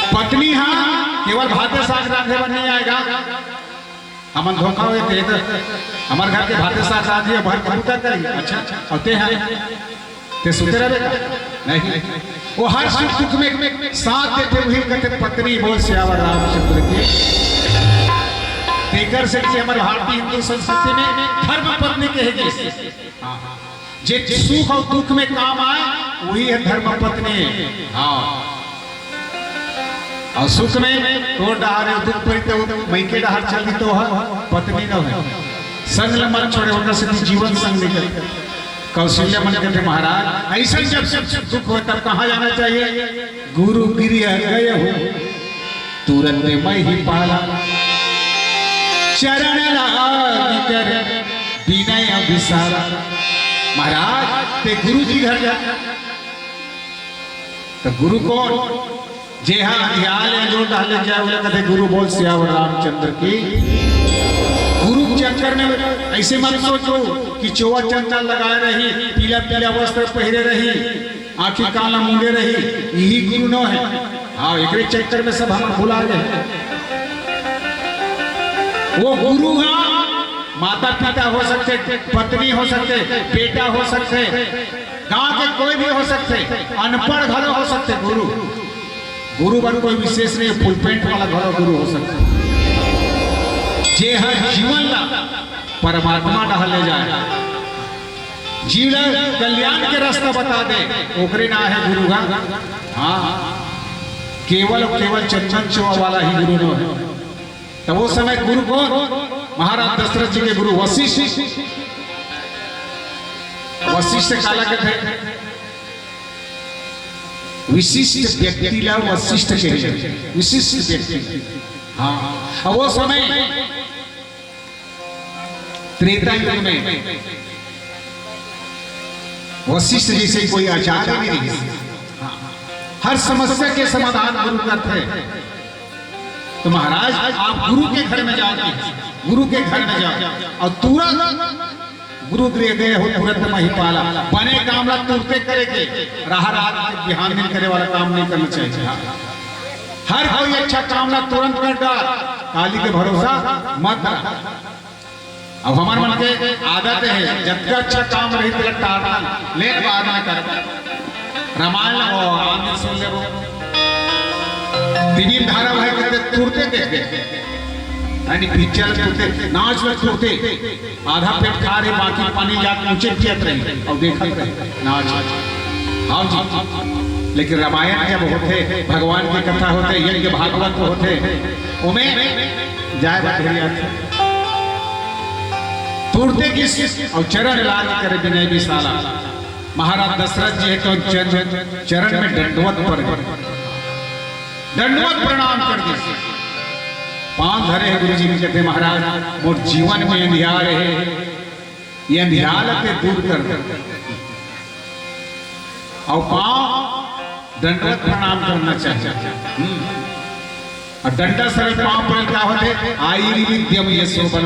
पत्नी, हाँ, केवल भाते साग रांधे बर नहीं आएगा। हमन धोखा होए थे तो हमारे घर के भाते साग रांधे, भर के पूजा करी। अच्छा, और ते हैं, ते सुते रहबे का? नहीं। वो हर सुख दुख में साथ देथे, वही कहथे पत्नी बोल सियावर रामचंद्र की। तेकर से कि हमारे भारतीय हिंदू संस्कृति में धर्म पत्नी कहे गई। हाँ, हाँ। जे सुख और दुख में काम आए, वही है धर्म पत्नी। हाँ। और सुख में तो डहार है, दुख परी तो मइके डहार चल दी तो है, पत्नी न है। संग ल मत छोड़े, ओकर से जीवन संग निकल। कौशल्या मन कहथे, महाराज, ऐसा जब सुख दुख हो, तब कहाँ जाना चाहिए? गुरु गृह गए हो, तुरंत महिपाला, चरण लाग कर विनय विशाला। महाराज, ते गुरु जी घर जा, तो गुरु कौन? जे हा अंधियार ले अंजोर डाले जाए, ओला कथे गुरु। बोल सियावर रामचंद्र की। गुरु के चक्कर में ऐसे मत सोचो कि चोवा चंदा लगाए रही, पीला पीला वस्त्र पहिरे रही, आँखी कान ला मूंदे रही, यही गुरु नो है। हाँ, एकरे चक्कर में सब हम भुला गए। वो गुरु हा माता पिता हो सकथे, पत्नी हो सकथे, बेटा हो सकथे, गांव के कोई भी हो सकथे, अनपढ़ घलो हो सकथे। गुरु, गुरु बर कोई विशेष नहीं, फुल पैंट वाला घलो गुरु हो सकथे। जे हर जीवन ला परमात्मा डहा ले जाए, जीव ला कल्याण के रास्ता बता दे, ओकरे ना है गुरु का। हाँ, केवल केवल चंदन चोवा वाला ही गुरु नो है। तो वो समय गुरु कौन? महाराज दशरथ जी के गुरु वशिष्ठ। वशिष्ठ काला कहथे? विशिष्ट व्यक्ति ला वशिष्ठ कहे, विशिष्ट व्यक्ति। हाँ, अब वो समय त्रेता युग में वशिष्ठ जैसे कोई आचार्य भी नहीं। हाँ, हर समस्या के समाधान गुरु करथे। तो महाराज, आप गुरु के घर में जाओ, गुरु के घर में जाओ और तुरंत गुरु गृह गए हो, तुरंत महिपाला। बने काम ला तुरते करे के, रहा रात के बिहान दिन करे वाला काम नहीं करना चाहिए। हर कोई अच्छा काम ला तुरंत कर डार, काली के भरोसा मत रहा। अब हमर मन के आदत है, जतका अच्छा काम रही, तेला टारना, लेट बाद में कर। रामायण ला वो आनंद सुन लेबो। टीवी में धारावाहिक के तुरते देख दे। यानी पिक्चर तुरते, नाच में तुरते, आधा पेट खा रहे, बाकी पानी जात नीचे पियत रही और देखत रही नाच। हाँ जी, लेकिन रामायण जब होथे, भगवान की कथा होथे, यज्ञ भागवत होथे, ओमे जाए बटेरिया थे। तुरते किस और चरण लाग करे विनय विशाला। महाराज दशरथ जी है तो चरण, चरण में दंडवत पर गए, दंडवत प्रणाम कर दे। पांव धरे हैं गुरु जी के, कहते, महाराज, मोर जीवन में अंधियार है, ये अंधियार ते दूर कर दे। और पांव दंडवत प्रणाम करना चाहिए। हम्म। अउ डंडा सरन पाँव परे का होथे? आयुर्विद्यम यशो बल।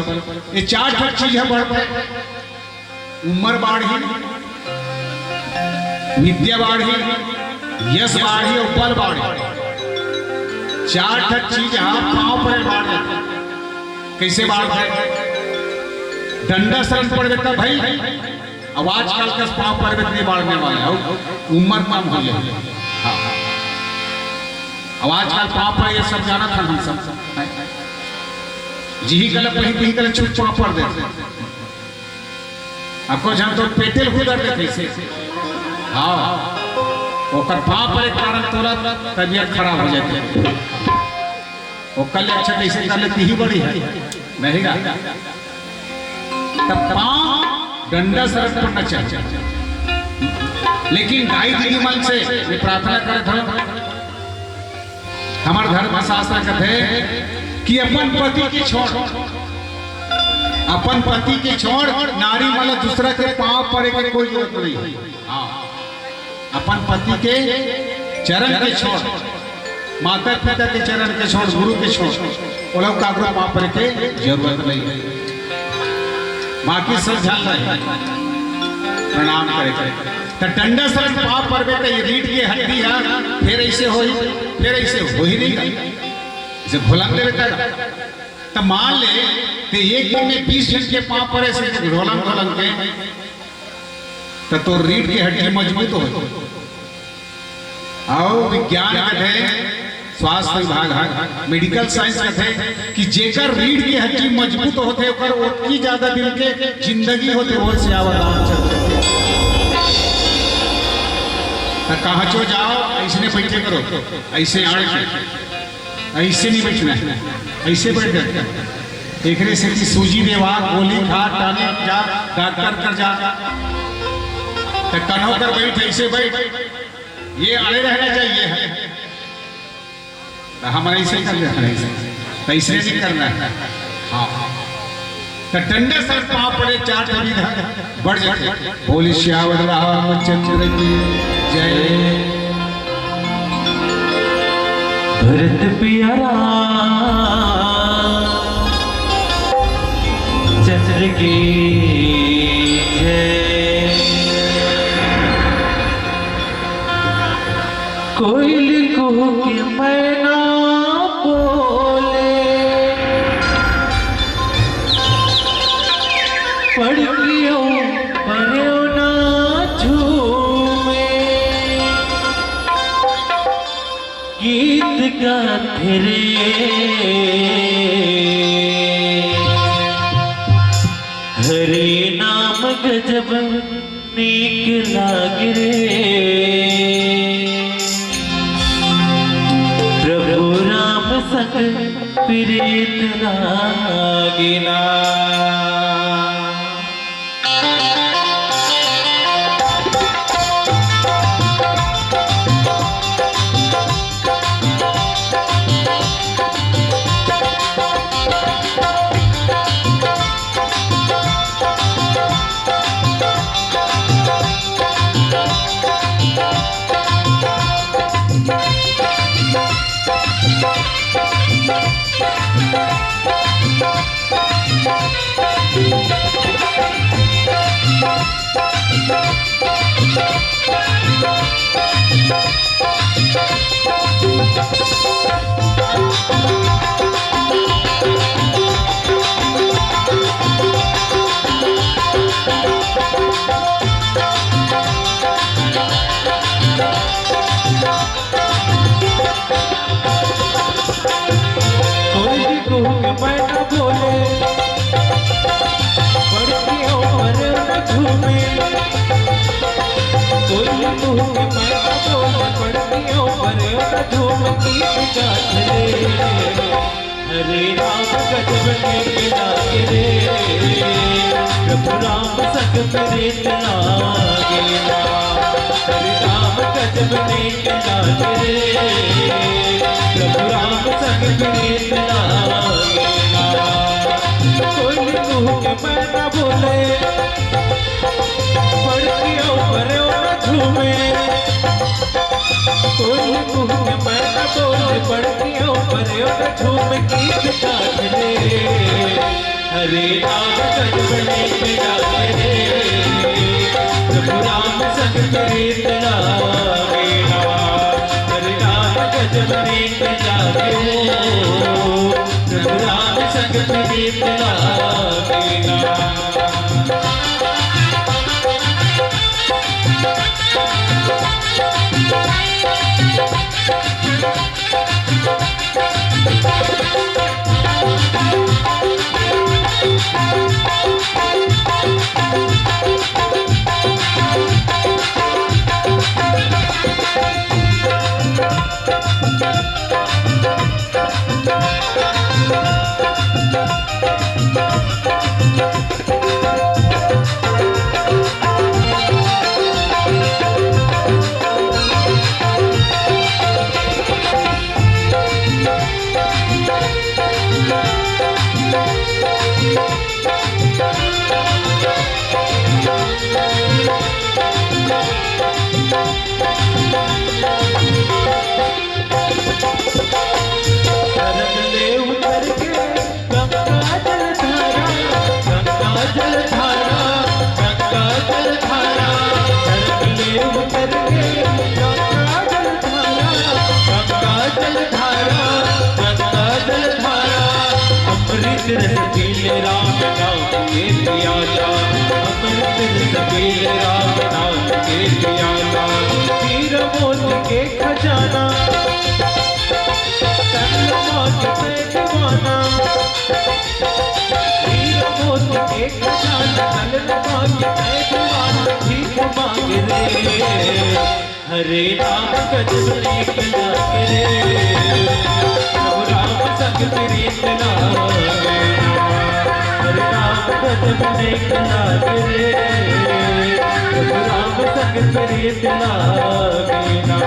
ये चार ठो चीज हे बढ़थे। उमर बाढ़ही, विद्या बाढ़ही, यश बाढ़ही अउ बल बाढ़ही। चार ठो चीज ह पाँव परे बाढ़ जाथे। कइसे बाढ़थे? डंडा सरन पड़बे त भाई, अब आजकल कस पाँव परबे त नइ बाढ़ने वाले, अब उमर कम हो जाए। हाँ। अब आजकल पाँव परे ये सब जानत हन हम सब। जिही कला पही तिही कला छुट पाँव पर देथे। अब कुछ हम तो पेटे ल कुदर देथे इसे। हाँ। ओकर पाँव परे के कारण तोला तबीयत खराब हो जाथे। ओकर ले अच्छा कइसे कर ले, तिही बड़ी हे, नहीं गा? तब पाँव डंडा सरन पड़ना चाहिए। लेकिन दाई दीदी मन से मैं प्रार्थना करत हूँ, हमर धर्मशास्त्र कथे कि अपन पति के छोड़, अपन पति के छोड़, नारी मन ला दूसरा के पाँव परे के कोई जरूरत नहीं हे। हाँ। अपन पति के चरण के छोड़, माता पिता के चरण के छोड़, गुरु के छोड़, ओला काकरो पाँव परे के जरूरत नहीं हे। बाकी सब झन ला प्रणाम करे के। त डंडा सरन पाँव परबे त ये रीढ़ के हड्डी ह फेर अइसे होही, फेर अइसे होही नहीं गा। जइसे घोलंग देबे त, त मान ले, ते एक दिन में बीस झन के पाँव परे से घोलंग घोलंग के, त तोर रीढ़ के हड्डी मजबूत होही। अउ विज्ञान कथे, स्वास्थ्य विभाग ह, medical science कथे कि जेकर रीढ़ के हड्डी मजबूत होथे, ओकर ओतकी ज्यादा दिन के जिंदगी होथे। बोल सियावर रामचंद्र के। त कहांचो जाओ, अइसने बइठे करो, अइसे आड़ के, अइसे नहीं बइठना हे, अइसे बइठ जाथे। एकरे सेती सूजी देवा, गोली खा, tonic जा, डॉक्टर कर जा, त कन्हो कर बइठ, अइसे बइठ। ये अड़े रहना चाहिए हे। त हमन अइसे कर लेथन, अइसे। त अइसे नहीं करना हे। हाँ। त डंडा सरन पाँव परे चार ठन विधा बढ़ जाथे। बोल सियावर रामचंद्र की जय। भरत पिया राम चंद्र की जय। कोइल कुहू के मैना बोले, पड़कियो परेव ना झूमे। गीत गाथे रे, हरे नाम गजब नीक लागे रे। प्रभु राम संग प्रीत लागे ना। कोइल कुहू के मैना बोले, पड़कियो परेव ना झूमे। कोइल कुहू के मैना बोले, पड़कियो परेव ना झूमे। गीत गाथे रे, हरे राम गजब नीक लागे रे, प्रभु राम संग प्रीत लागे ना। हरे राम गजब नीक लागे रे, प्रभु राम संग प्रीत लागे ना। कोइल कुहू के मैना बोले, पड़कियो परेव ना झूमे। कोई कुहू के पैना बोल पड़तियों पर झूम गीत गात रे। हरे राम गजब नीक लागे रे, प्रभु राम संग प्रीत लागे ना। हरे राम गजब नीक लागे रे, प्रभु राम संग प्रीत लागे ना। सरग ले उतर के गंगा जल धारा, गंगा जल धारा, गंगा जल धारा। सरग ले उतर के गंगा जल धारा, गंगा जल धारा, गंगा जल धारा। अमृत रस पी ले राम नाम के पियासा, अमृत रस पी ले राम नाम के पियासा। हीरा मोती के खजाना, तन मांगे मैं दीवाना। हीरा मोती के खजाना, तन मांगे मैं दीवाना। भीख मांगे रे, हरे राम गजब नीक लागे रे, प्रभु राम संग प्रीत लागे ना। हरे राम गजब नीक लागे रे, प्रभु राम संग प्रीत लागे ना।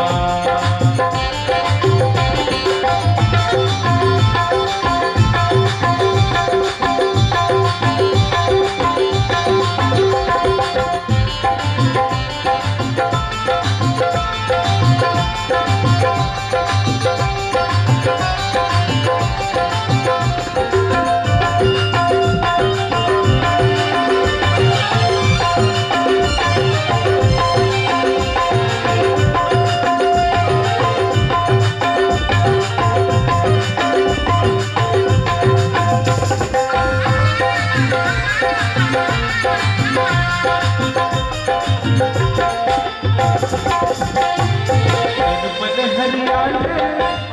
तन मन हरियाले,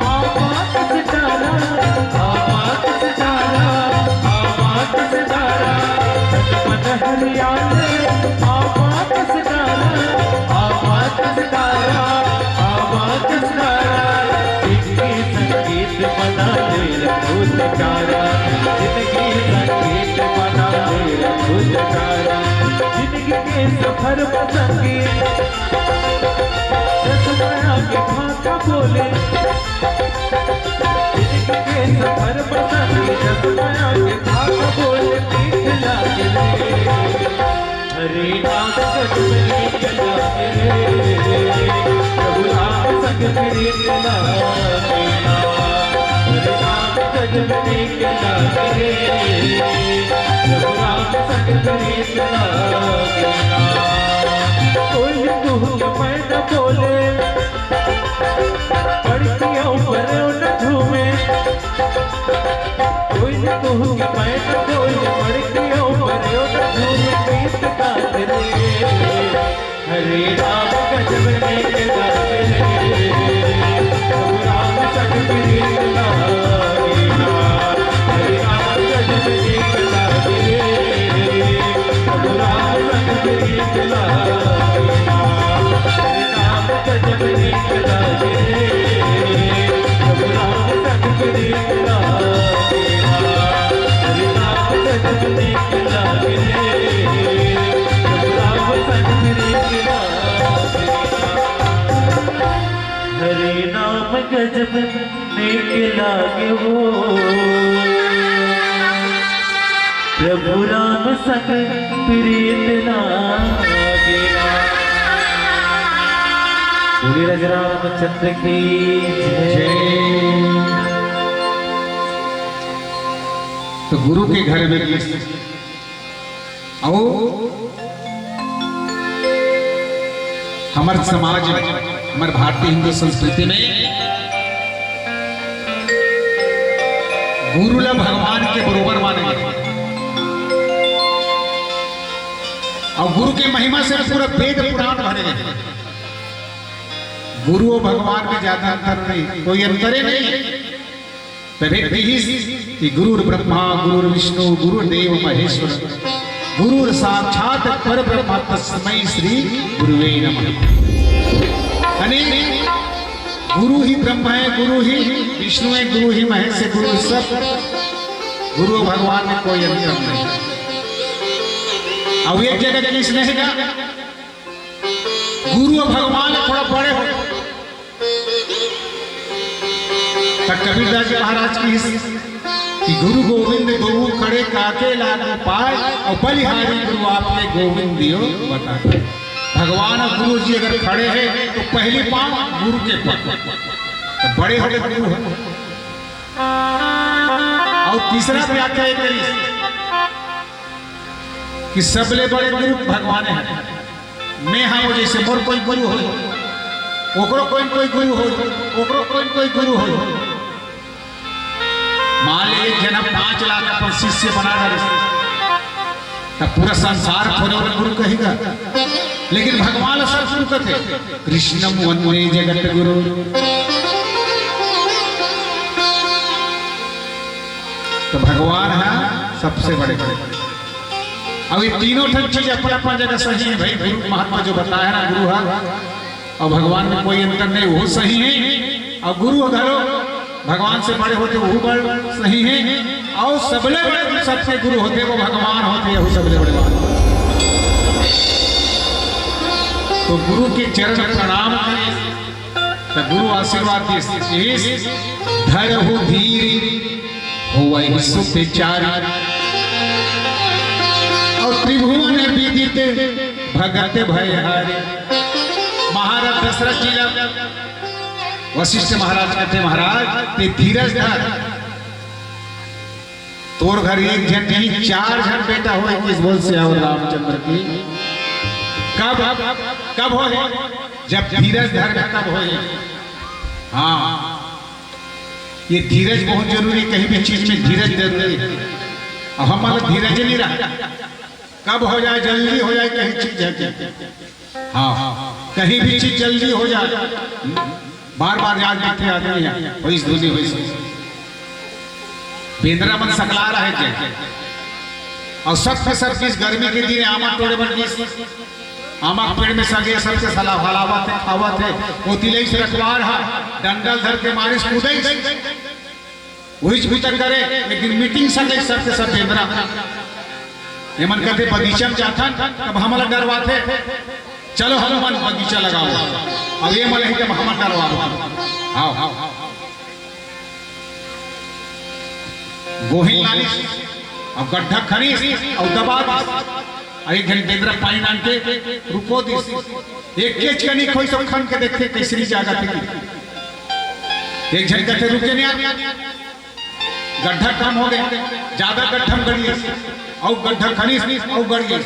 आवाज सितारा, आवाज सितारा, आवाज सितारा। तन मन हरियाले, आवाज सितारा, आवाज सितारा, आवाज सितारा। जिनके संगीत बना ले रघुचारा, जिनके संगीत बना ले रघुचारा। जिनके सफर में संगीत, जस माया के भाखा बोले। जिनके सफर में संगीत, जस माया के भाखा बोले, मीठ लागे रे। हरे राम गजब नीक लागे रे, प्रभु राम संग प्रीत लागे ना। हरे राम गजब नीक लागे रे, प्रभु राम संग प्रीत लागे ना। कोई कुहू के पैना बोले, पड़तियों पर न झूमे। कोई कुहू के पैना बोले, पड़तियों पर न झूमे। गीत गात रे, हरे राम गजब नीक लागे रे, प्रभु राम संग प्रीत लागे ना। हरे राम गजब नीक लागे रे, प्रभु राम संग प्रीत लागे ना। हरे राम गजब नीक लागे रे, प्रभु राम संग प्रीत लागे ना। हरे राम गजब नीक लागे रे, प्रभु राम संग प्रीत लागे ना। हरे नाम गजब नीक लागे हो, प्रभु राम संग प्रीत लागे ना। बोलिए राजा रामचंद्र की जय। तो गुरु के घर में भी अउ हमर समाज में, हमर भारतीय हिंदू संस्कृति में गुरु ला भगवान के बरोबर माने गे। अउ गुरु के महिमा से पूरा वेद पुराण भरे गे। गुरु अउ भगवान में ज्यादा अंतर नहीं, कोई अंतरे नहीं। तभे कहिस कि गुरुर्ब्रह्मा गुरुर्विष्णु गुरुर्देव महेश्वर, गुरुर्साक्षात् परब्रह्म तस्मै श्री गुरुवे नमः। यानी गुरु ही ब्रह्म है, गुरु ही विष्णु है, गुरु ही महेश है, गुरु सब गुरु अउ भगवान में कोई अंतर नहीं। अब एक जगह कहिस नहीं का, गुरु अउ भगवान थोड़ा बड़े हो। त कबीरदास जी महाराज कहिस कि गुरु गोविंद दोऊ खड़े, काके लागू पाय, अउ बलिहारी गुरु आपके गोविंद दियो बताय। भगवान अउ गुरु जी अगर खड़े हैं तो पहली पाँव गुरु के पग, तो बड़े हो गए गुरु हो। अउ तीसरा व्याख्या ये करिस कि सबले बड़े गुरु भगवान है। मैं हा वो जैसे मोर कोई गुरु हो, ओकरो कोई न कोई गुरु हो, ओकरो कोई न कोई गुरु हो। मान ले एक जना पाँच लाख अपन शिष्य बना डारे, तब पूरा संसार खोले वाला गुरु कहेगा। लेकिन भगवान सब गुरु कहते, कृष्णम वंदे जगत गुरु। तो भगवान है सबसे बड़े। अब ये तीनों ठन चीज अपन अपन जगह सही है भाई। गुरु महत्व जो बताया ना गुरु है, अउ भगवान में कोई अंतर नहीं, वो सही है। अउ गुरु घलो भगवान से बड़े होते, वो बड़ सही है। अउ सबले बड़े जो सबके गुरु होते, वो भगवान होते, वो सबले बड़े बात। तो गुरु के चरण प्रणाम करें, तो गुरु आशीर्वाद दिस, धरहु धीर होवहि सुत चारी, अउ त्रिभुवन विदित भगत भयहारी। महाराज दशरथ जी ला वशिष्ठ महाराज कहते, महाराज, ते धीरज धर, तोर घर एक झन नहीं, चार झन बेटा होय, कहिस, बोल सियावर रामचंद्र की। कब, कब होय? जब धीरज धर, तब होय। हाँ, ये धीरज बहुत जरूरी, कहीं भी चीज में धीरज जरूरी है। अब हमारा धीरज नहीं रहा, कब हो जाए, जल्दी हो जाए, कहीं चीज है कि, हाँ, कहीं भी चीज जल्दी हो जाए, बार बार याद रखे आदमी है, वही धुनी वही। बेंदरा मन सकला रहे थे, अउ सबके सब इस गर्मी के दिन आमा तोड़े बर गिस। आमा के पेड़ में सगे सबके सला हलावत हे, खावत हे। वो तिलई से रखवार हा, डंडल धर के मारिस, कूदइस। वही बुता करे, एक दिन मीटिंग सगे सबके सब बेंदरा। एमन कहते, बगीचा में जाथन, तब हमला डरवाथे। चलो हनुमान बगीचा लगाओ। अब ये मन ही तब हमन डरवाओ। आओ। गोहिल लानिस, अउ गड्ढा खनिस, अउ दबा दिस। अउ एक झन बेंदरा पानी लान के रुको दिस। एक केच कनी खोई सब खन के देखते, कैसरी जागा थे कि। एक झन कहते, रुके नहीं, गड्ढा कम हो गया, ज्यादा गड्ढा में गड़िस, अउ गड्ढा खनिस, अउ गड़िस।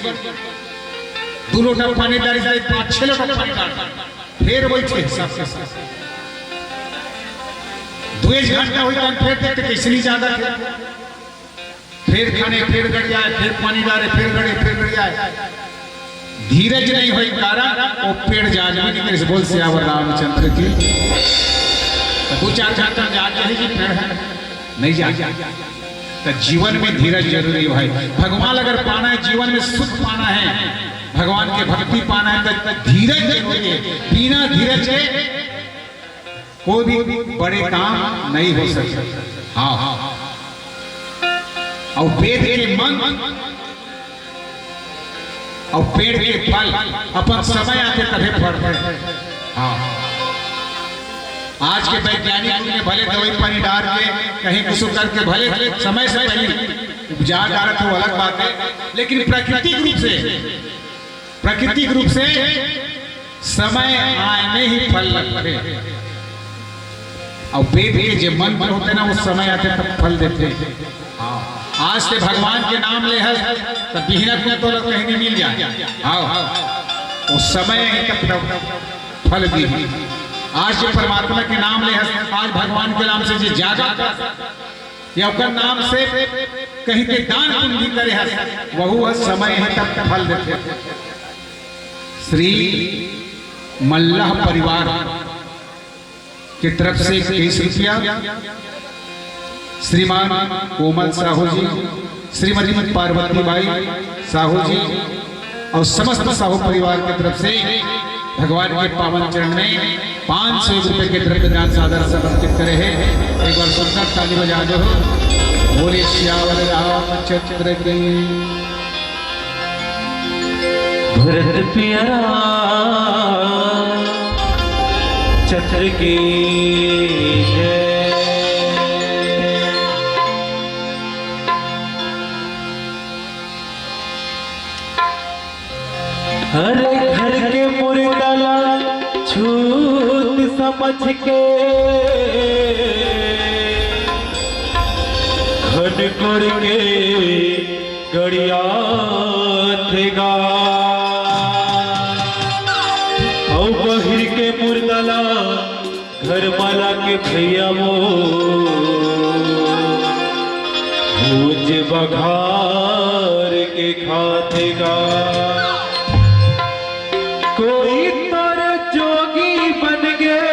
दू लोटा पानी डारिस, पाँच छह लोटा पानी डार, फेर वही छह, सात के साथ। दो एक घंटा हुई, तब फेर देखते, कैसरी जागा थे। फेर खने, फेर गड़ियाए, फेर पानी डारे, फेर गड़े, फेर गड़ियाए। धीरज नहीं होय कारण वो पेड़ जाग भी नहीं करे। बोल सियावर रामचंद्र की। तो दो चार घंटा जाग जाही जी, पेड़ है, नहीं जाग। तो जीवन में धीरज जरूरी है भाई। भगवान अगर पाना है, जीवन में सुख पाना है, भगवान के भक्ति पाना है, तो धीरज जरूरी है। बिना धीरज के कोई भी बड़े काम नहीं हो सकता। हाँ, अउ वेद के मंत्र अउ पेड़ के फल अपन समय आथे तभे फरथे। हाँ, आज के वैज्ञानिक मन भले दवाई पानी डार के कहीं कुछ करके भले समय से पहले उपजा डारत हे, वो अलग बात है, लेकिन प्राकृतिक रूप से, प्राकृतिक रूप से समय आए में ही फल लगथे। अउ वेद के जे मंत्र होथे ना, वो समय आथे तब फल देथे। हाँ। आज ते भगवान के नाम ले हस, त बिहना कुन तोला कहीं नहीं मिल जाए। हाँ। वो समय आए तब फल दिही। आज जो परमात्मा के नाम ले हस, आज भगवान के नाम से जे जागा या ओकर नाम से कहीं के दान पुण्य भी करे हस, वहू ह समय हे तब फल देथे। श्री मल्लाह परिवार के तरफ से इक्कीस रुपया, श्रीमान कोमल साहू जी, श्रीमती पार्वती बाई साहू जी और समस्त साहू परिवार की तरफ से भगवान के पावन चरण में पाँच सौ रुपए के द्रव्य दान सादर समर्पित करे हैं। एक बार सुंदर ताली बजा दो। बोले सियावर रामचंद्र की। भरत पिया रामचंद्र की जय। हर घर के मुर्दा ला छूत समझ के घन करके गड़ियाथे गा। अउ बहिर के मुर्दा ला घर माला के भैया वो भूज बघार के खाथे गा। कोई तर जोगी बन गे,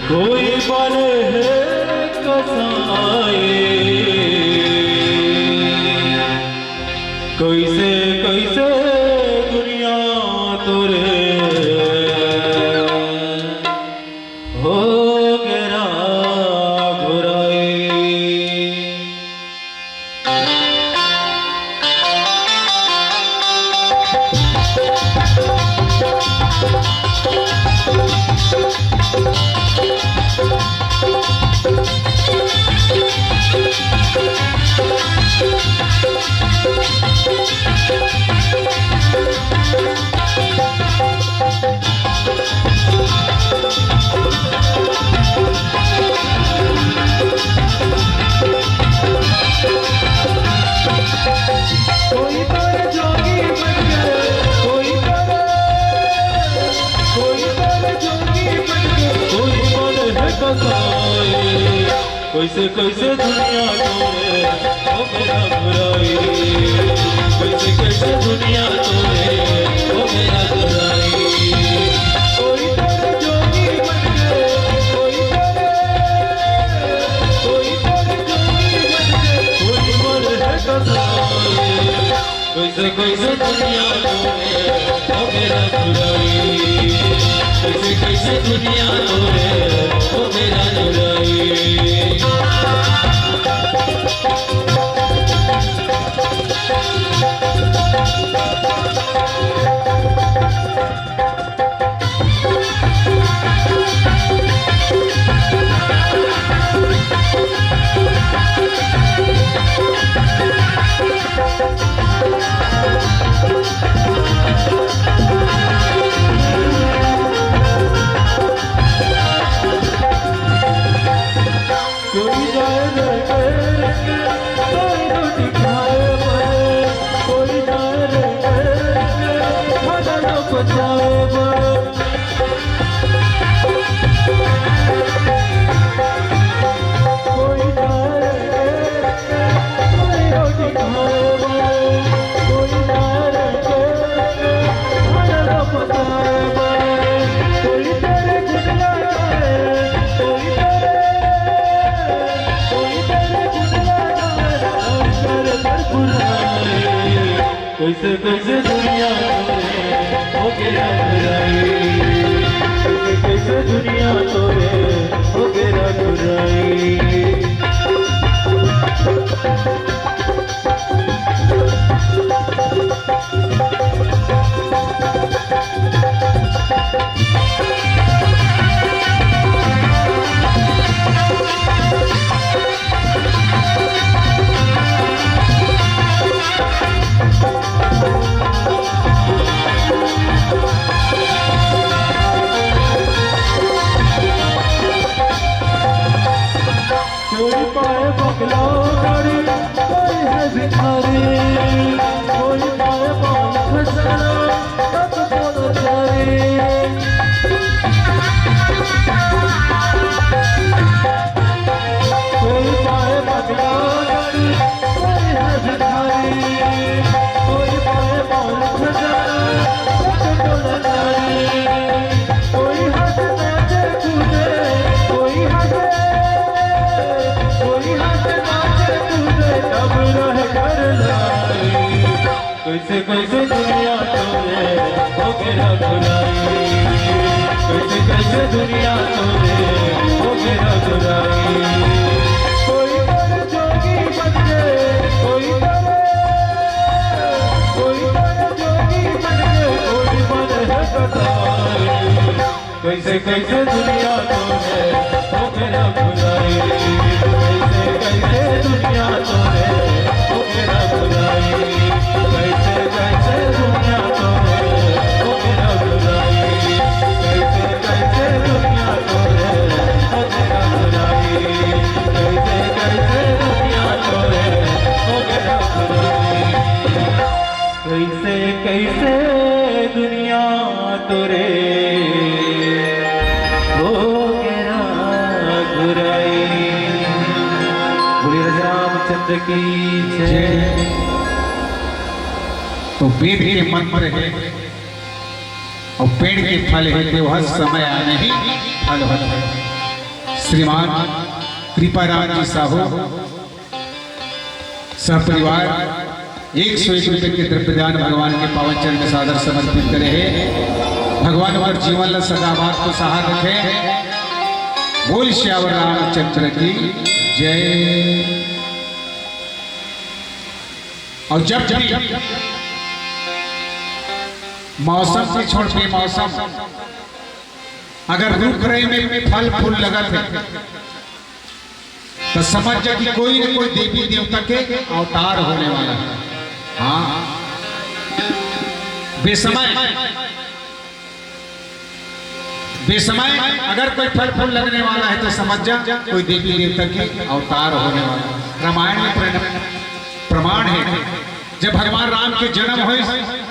कोई बन हे कसाई। कैसे कैसे दुनिया तोरे हो गेरा घुराई। कोई तोरे जोगी बन गे, कोई तोरे, कोई तोरे जोगी बन गे, कोई मन है कसाई। कैसे कैसे दुनिया तोरे हो गेरा घुराई। कैसे कैसे दुनिया तोरे हो गेरा घुराई। कोई तोरे जोगी बन गे, कोई तोरे, कोई तोरे जोगी बन गे, कोई मन है कसाई। कैसे कैसे दुनिया तोरे हो गेरा घुराई। कैसे कैसे दुनिया तोरे हो गेरा घुराई। कोई जाए रे, कोई रोटी खाए बर, कोई जाए रे, खाना न पचाए बर। कोई जाए रे, कोई रोटी खाए बर, कोई जाए रे, खाना न पचाए बर। कोई तेरे गुण गाए, कोई तेरे, कोई तेरे गुण गाए, और कर कर बुलाए। कैसे कैसे दुनिया तोरे हो गेरा घुराई। कैसे कैसे दुनिया तोरे हो गेरा घुराई। कोई है भिखारी, कोई पाए पाए खजाना, तब बोलो प्यारी। कोई पाए बंगला गाड़ी, कोई है भिखारी, कोई पाए पाए खजाना, तब बोलो प्यारी। कोई हंस नाचे कूदे, कोई हंसे, कोई हंस नाचे कूदे, तब रह कर लाई। कैसे कैसे दुनिया तोरे हो गया बुराई, कैसे कैसे दुनिया तोरे हो गया बुराई। कोई कर जोगी बन के, कोई कर, कोई कर जोगी बन के, कोई बन है कटारी। कैसे कैसे दुनिया तोरे हो गया बुराई, कैसे कैसे दुनिया तोरे हो गया बुराई, कैसे कैसे दुनिया तोरे हो गया बुराई, कैसे कैसे दुनिया तोरे हो गया बुराई, कैसे कैसे दुनिया तोरे हो गया बुराई। कैसे कैसे दुनिया तोरे हो गया बुराई। बोलिए राजा रामचंद्र की जय। तो वेद के मंत्र है और पेड़ के फल है, तो वह समय आने ही फल होता है। श्रीमान कृपाराम जी साहू सपरिवार एक सौ एक रुपए के द्रव्यदान भगवान के पावन चरण में सादर समर्पित करे हैं। भगवान हमारे जीवन ला सदाबहार खुशहाल रखे। बोल सियावर रामचंद्र की जय। और जब भी मौसम के छोड़ के मौसम अगर रुख रहे में फल फूल लगत है, तो समझ जा कि कोई न कोई देवी देवता के अवतार होने वाला है। हाँ, बेसमय, बेसमय अगर कोई फल फूल लगने वाला है, तो समझ जा कोई देवी देवता के अवतार होने वाला है। रामायण में प्रण-, प्रमाण है, जब भगवान राम के जन्म होइस,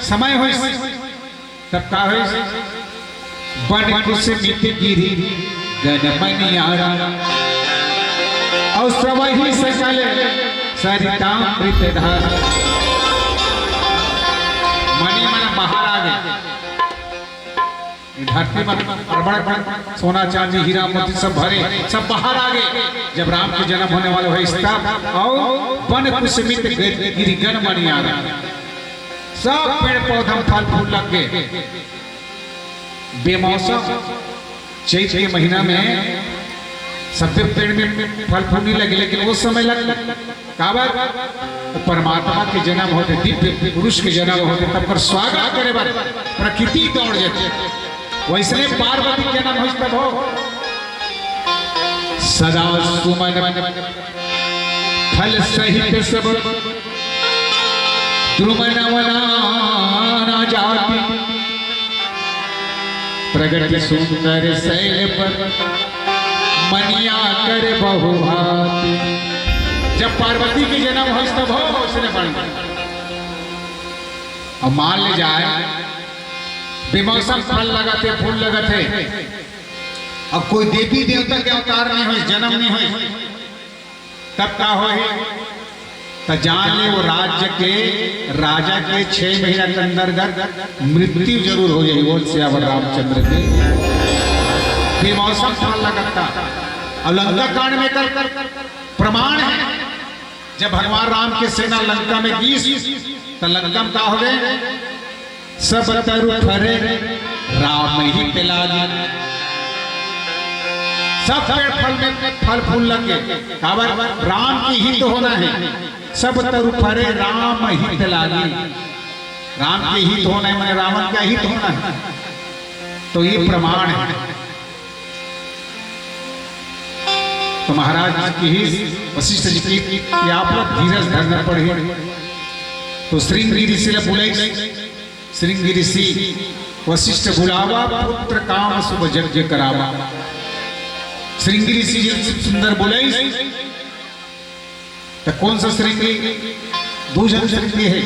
समय होइस, तब का होइस? बन कुसुमित गिरि गन मनियारा, और सबहि सकल सरितामृत धारा। मणि मन बाहर आ गए, धरती में अड़बड़ अड़बड़ सोना चांदी हीरा मोती सब भरे, सब बाहर आ गए। जब राम के जन्म होने वाला होइस तब, और बन कुसुमित गिरि गन मनियारा, सब पेड़ पौधा में फल फूल लग गए। बेमौसम चैत के महीना में सब्बे पेड़ में फल फूल नहीं लगे, लेकिन वो समय लग, काबर? वो परमात्मा के जन्म होते, दिव्य पुरुष के जन्म होते, तब कर स्वागत करे बर प्रकृति दौड़ जाती। वैसने पार्वती के जन्म होइस तब हो। सदा सुमन फल सहित सब द्रुम नवनाना जाति, प्रगट सुंदर शैल पर मनिया कर बहुभाति। जब पार्वती के जन्म होइस तब हो उसने बन। अब मान ले जाए, बेमौसम फल लगत हे, फूल लगत हे, अब कोई देवी देवता के अवतार नहीं होइस, जन्म नहीं होइस, तब का होही? त जान ले, वो राज्य के राजा के छह महीना के अंदर अंदर मृत्यु जरूर हो जाही। बोल सियावर रामचंद्र के। बेमौसम फल लगत हे। और लंका कांड में कर प्रमाण है, जब भगवान राम के सेना लंका में गिस, त लंका में का हो गए? सब तरु फरे राम हित लागी। सब पेड़ फल में फल फूल लग गए। काबर? राम के हित होना है। सब तरु फरे राम हित लागी। राम के हित होना है, माने रावण का हित होना है। तो ये प्रमाण है। तो महाराज जी की ही, वशिष्ठ जी की, कि आप लोग धीरज धरना पड़े। तो श्रृंगी ऋषि ले बोले, श्रृंगी ऋषि वशिष्ठ बुलावा, पुत्र काम शुभ यज्ञ करावा। श्रृंगी ऋषि जी सुंदर बोले, त कोन सा श्रृंगी? दू झन श्रृंगी हे।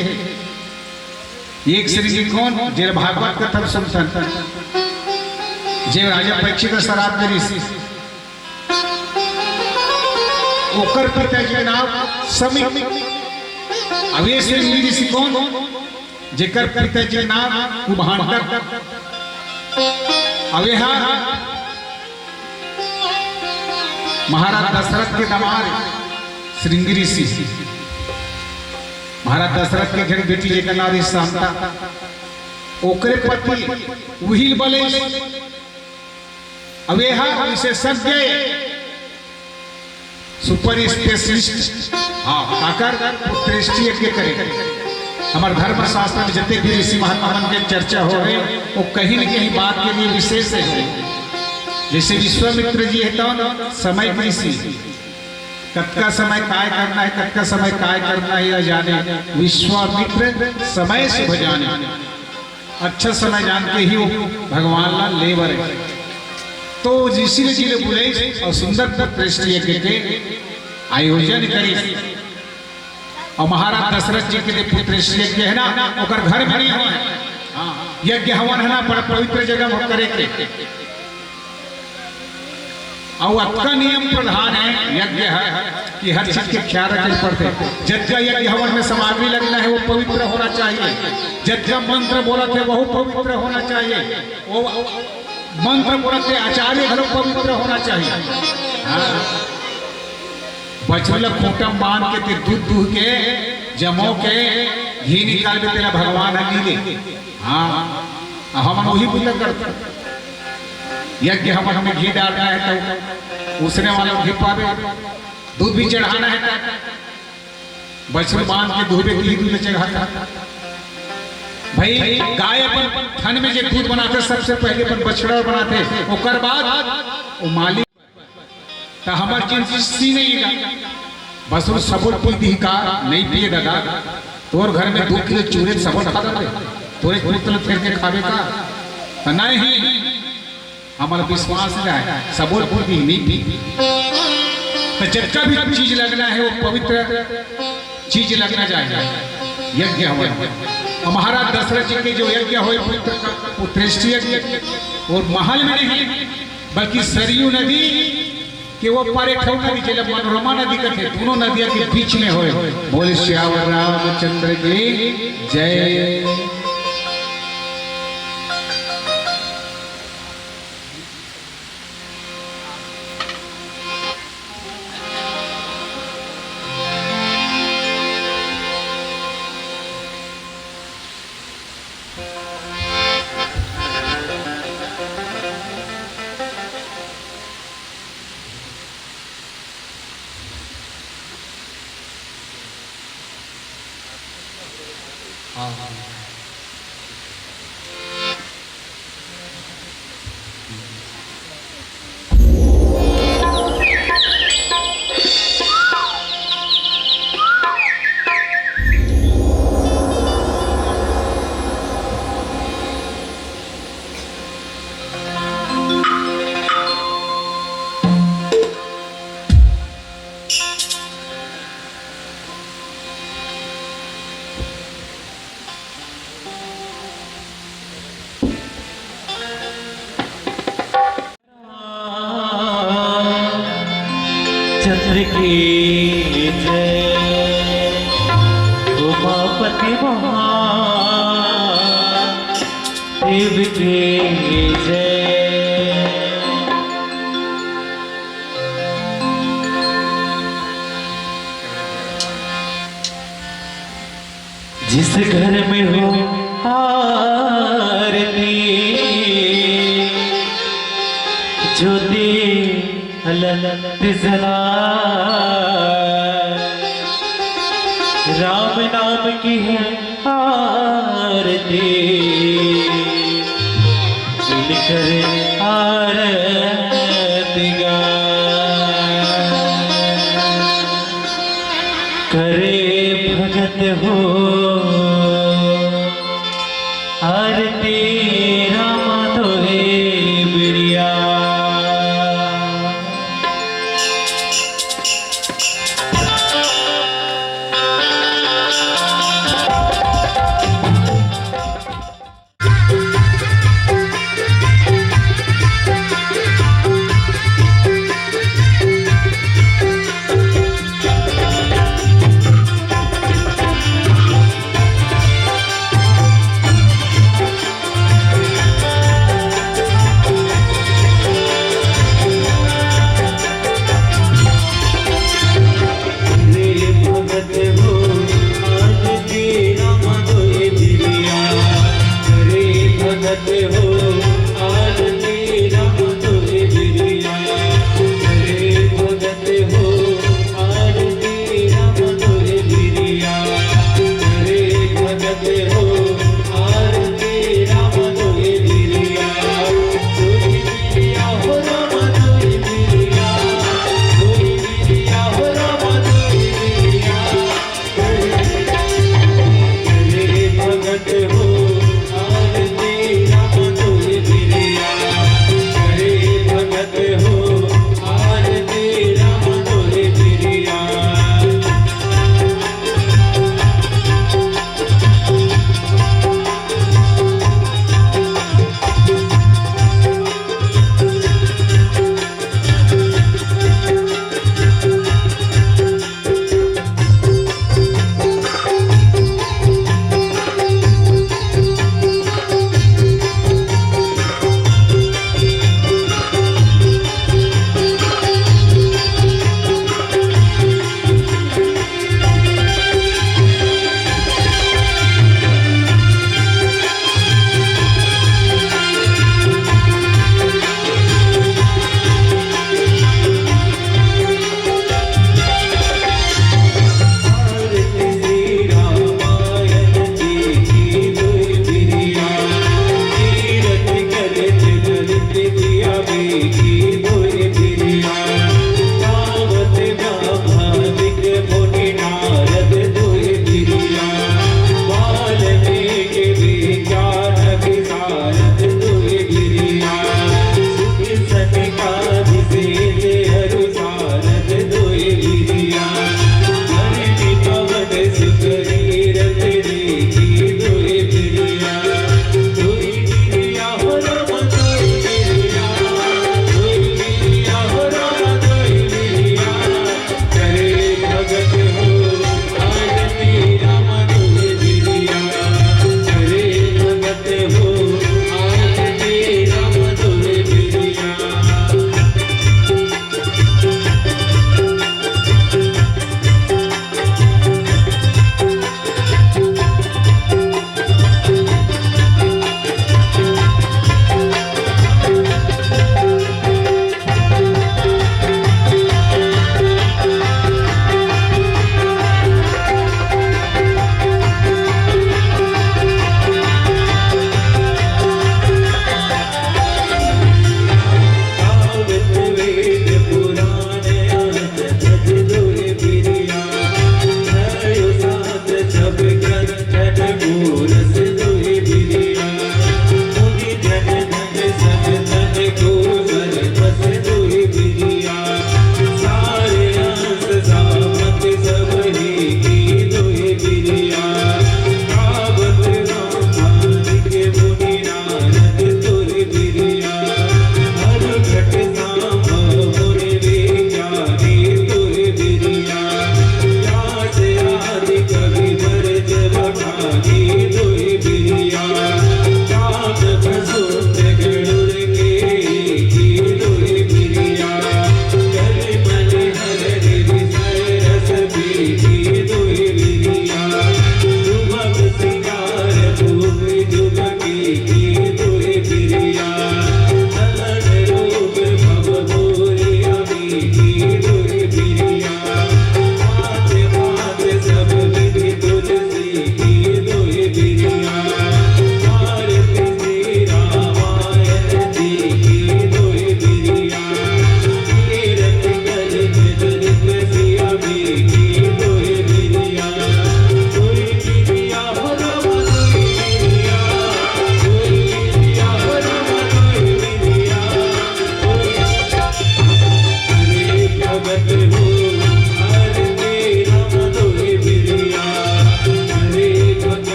एक श्रृंगी कोन? जे भागवत कथा सुनथन, जे राजा परीक्षित ल सराप दे रिहिस, ओकर पिता जी के नाम समीक। अब ये श्रृंगी ऋषि कोन? जेकर पिता जी के नाम कुभांडक। अब ये महाराज दशरथ के दामाद श्रृंगी ऋषि। महाराज दशरथ के घर बेटी जेकर नाम रिहिस शांता, ओकरे पति उहिल बले। अब ये विशेषज्ञ, सुपर स्पेशलिस्ट, हाँ, काकर? पुत्रेष्टि यज्ञ करे। हमर धर्मशास्त्र में जते भी ऋषि महात्मा मन के चर्चा होहे, वो कहीं न कहीं बात के लिए विशेष हे। जैसे विश्वामित्र जी हे, तो समय के ऋषि, कतका समय काय करना हे, कतका समय काय करना हे, यह जाने। विश्वामित्र समय शुभ जाने, अच्छा समय जान के ही वो भगवान ला ले बरे। तो ऋषि ने जी ले बुलाइस और सुंदर पुत्रेष्टि यज्ञ के आयोजन करिस। और महाराज दशरथ जी के लिए पुत्रेष्टि यज्ञ हे ना, ओकर घर में नहीं होय। हाँ, यज्ञ हवन हे ना, बड़ा पवित्र जगह में करे के। अउ अतका नियम प्रधान हे यज्ञ ह कि हर चीज के ख्याल रखे पड़थे। जतका यज्ञ हवन में सामग्री लगना हे, वो पवित्र होना चाहिए। जतका मंत्र बोलत हे, वहू पवित्र होना चाहिए। वो मंत्र बोलत हे, आचार्य घलो पवित्र होना चाहिए। हाँ। बछरू ला खूंटा म बांध के ते दूध दूह के जमो के घी निकालबे, तेला भगवान ह नी ले। हाँ, अब हमन वही बुता करथन। यज्ञ हवन में घी डालना हे तो उसने वाला घी पाबे, दूध भी चढ़ाना हे तो बछरू बांध के दूहबे, तही दूध चढ़ाथे। भाई, गाय अपन थन में जे दूध बनाथे, सबसे पहले अपन बछड़ा बनाथे, ओकर बाद वो मालिक। त हमर जिन सी नहीं गा, बछरू सबो ल पी दिही का? नहीं पिए दादा। तोर घर में दू किलो चूरे सबो ल खा दे, तोरे पुत्र ल फेर के खाबे का? त नहीं, हमर विश्वास जाए, सबो ल पी दिही, नहीं पी। त जतका भी चीज लगना हे, वो पवित्र चीज लगना चाहिए। यज्ञ हवन। और महाराज दशरथ जी के जो यज्ञ होय, पुत्र का, पुत्रेष्टि यज्ञ, वो महल में नहीं, बल्कि सरयू नदी के वो पार एक ठो नदी, जेला मनोरमा नदी कथे, दोनों नदिया के बीच में होय। बोले सियावर रामचंद्र की जय। चंद्र की जय, उमापति महादेव की जय। जिस घर में हो आरती, ज्योति अलग जला, राम नाम की है आरती, मिलकर आरती गा। करे भगत हो आरती रामा तो हे बिरिया।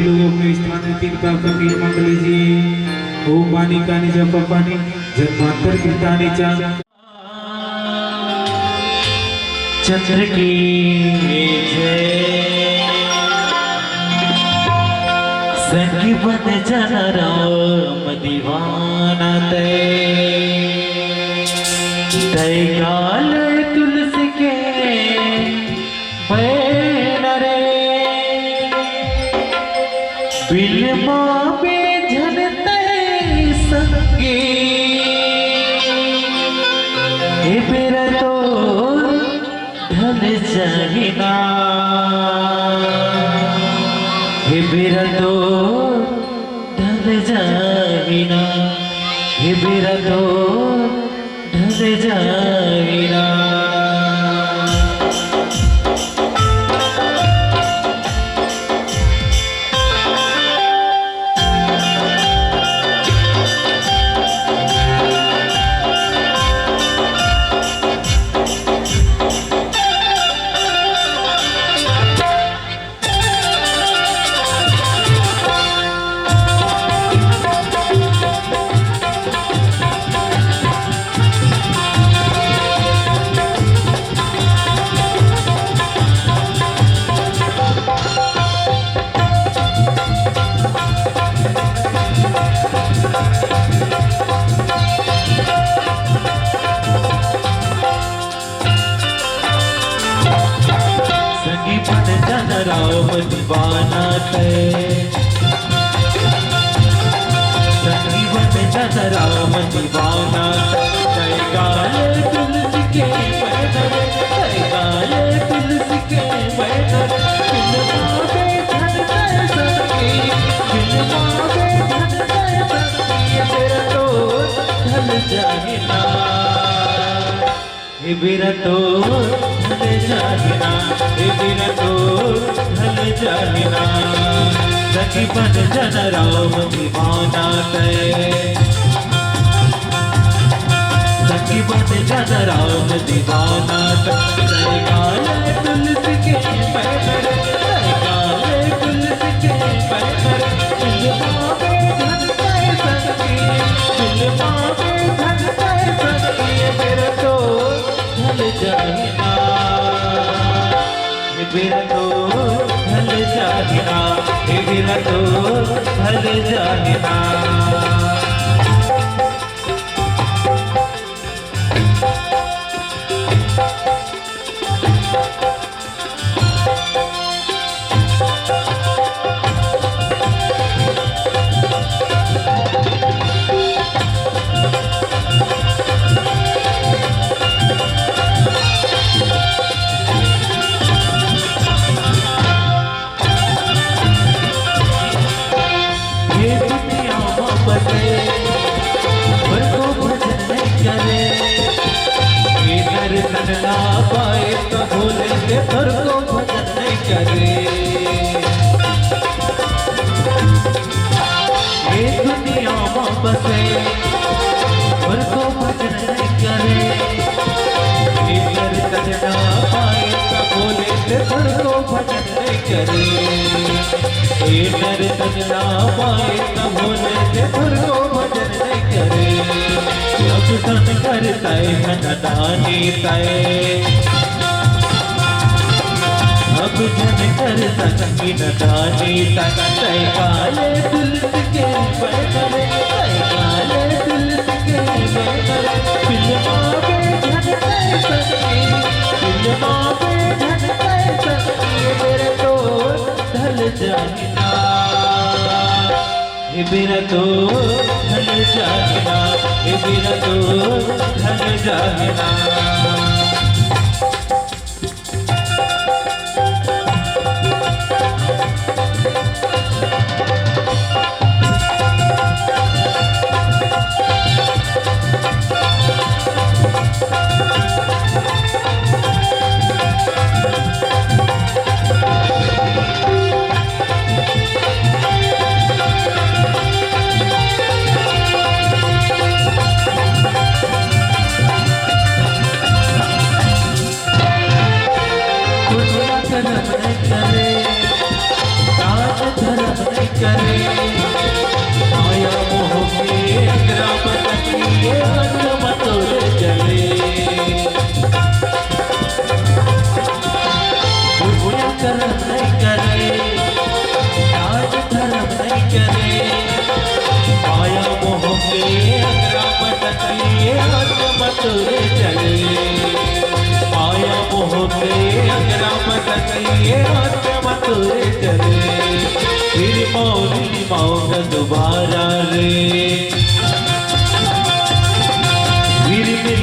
लोग अपने स्थान में तीन काल का नीर मांग लीजिए। ओम मानिकानि च पापानि जन्मांतर कृतानि च। चंद्र की जय। संगी बन जाना राम दीवाना तै, तै गाल तुलसी के बैन रे। बिलमा बेझन तै संगी, ए बेरा तो ढल जाही ना, हे बेरा तो ढल जाही ना, हे बेरा तो ढल जाही ना। संगी बन जाना राम दीवाना तै, संगी बन जाना राम दीवाना तै, तै गाल तुलसी के बैन रे, तै गाल तुलसी के बैन रे, बिलमा बेझन तै संगी, बिलमा बेझन तै संगी, ए बेरा तो ढल जाही ना। ए बेरा तो ढल जाही ना, ए बेरा तो ढल जाही ना। संगी बन जाना राम दीवाना तै, संगी बन जाना राम दीवाना तै। तै गाल तुलसी के बैन रे, तै गाल तुलसी के बैन रे, बिलमा बेझन तै संगी, बिलमा बेझन तै संगी, ए बेरा तो ढल जाही ना, ए बेरा तो ढल जाही ना, ए बेरा तो ढल जाही ना। ये दुनिया में बसे, पर को भजन नहीं करे। ये दर्शन ना पाए तो भोले के पर को भजन नहीं करे। ये दुनिया में बसे, पर को भजन नहीं करे। ये दर्शन ना पाए तो भोले के पर को भजन नहीं करे। ए दर्शन ना पाए त भोले के पर को भजन नहीं करे। अब धन कर तै धन दानी तै, अब धन कर संगी न दानी तै, तै गाल तुलसी के बैन रे, तै गाल तुलसी के बैन रे, बिलमा बेझन तै संगी, बिलमा बेझन तै संगी, ए बेरा तो ढल जाही ना, ए बेरा तो ढल जाही ना, ए बेरा तो ढल जाही ना। पुण्य धर्म करे, दान धर्म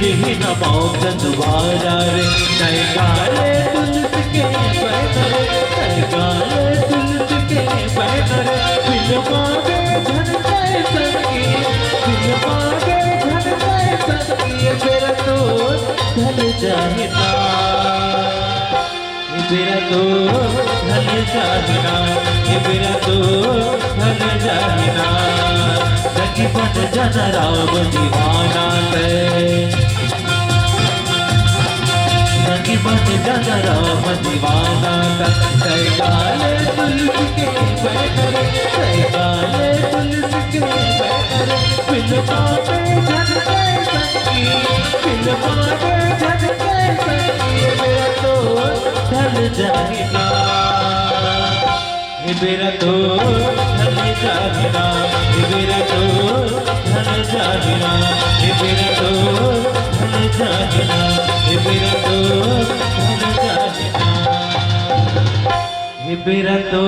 ही न मौत दुबारा रे, नैकाले तुलस के बैनर, नैकाले तुलस के बैनर, फिल्मा दे झन तै संगी, फिल्मा दे झन तै संगी, बेरा तो ढल जाही ना। ए बेरा तो ढल जाही ना, ए बेरा तो ढल जाही ना। संगी बन जाना राम दीवाना तै, संगी बन जाना राम दीवाना तै। नैकाले तुलस के बैनर, नैकाले तुलस के बैनर, फिल्मा दे झन तै संगी, फिल्मा दे झन तै संगी, ए बेरा तो ढल जाही ना। ए बेरा तो ढल जाही ना, ए बेरा तो ढल जाही ना, ए बेरा तो ढल जाही ना, ए बेरा तो ढल जाही ना, ए बेरा तो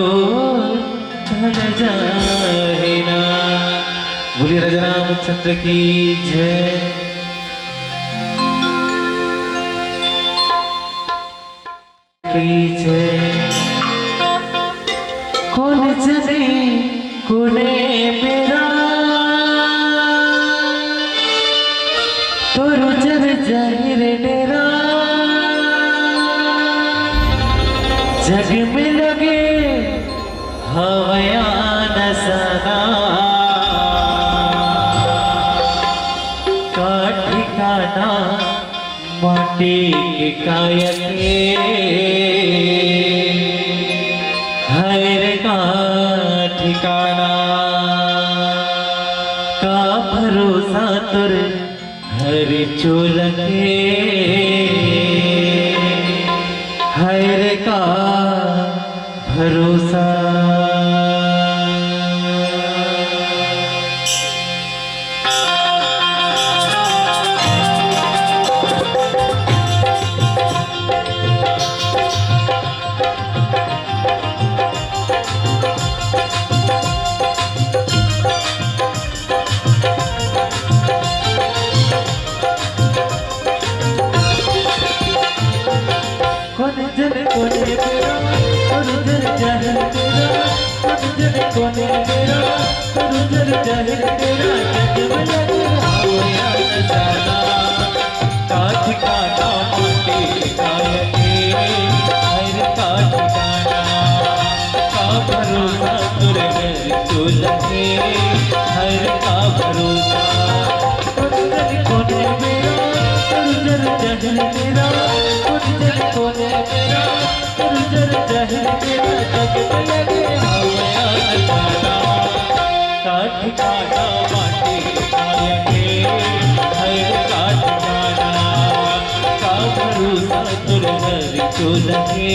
ढल जाही ना। बोलिए राजा रामचंद्र की जय। की जय। कोन जने कोने बेरा तोर उजर जाही रे डेरा, जग में लगे हवया न सना का ठिकाना माटी के काया के, हर का ठिकाना का भरोसा तोर हर चोला के, हर का भरोसा। कोने जने कोने बेरा, कोने जने जाहिर बेरा, कोने जने कोने बेरा, कोने जने जाहिर बेरा, जग में लगे हवया न सना का ठिकाना माटी के काया के, हर का ठिकाना का भरोसा तोर हर चोला के, हर का भरोसा। कोने जने कोने बेरा, कोने जने जाहिर बेरा, कोने जने कोने बेरा, कोने जने जाहिर बेरा, जग में लगे हवया न सना का ठिकाना माटी के काया के, हर का ठिकाना का भरोसा तोर हर चोला के,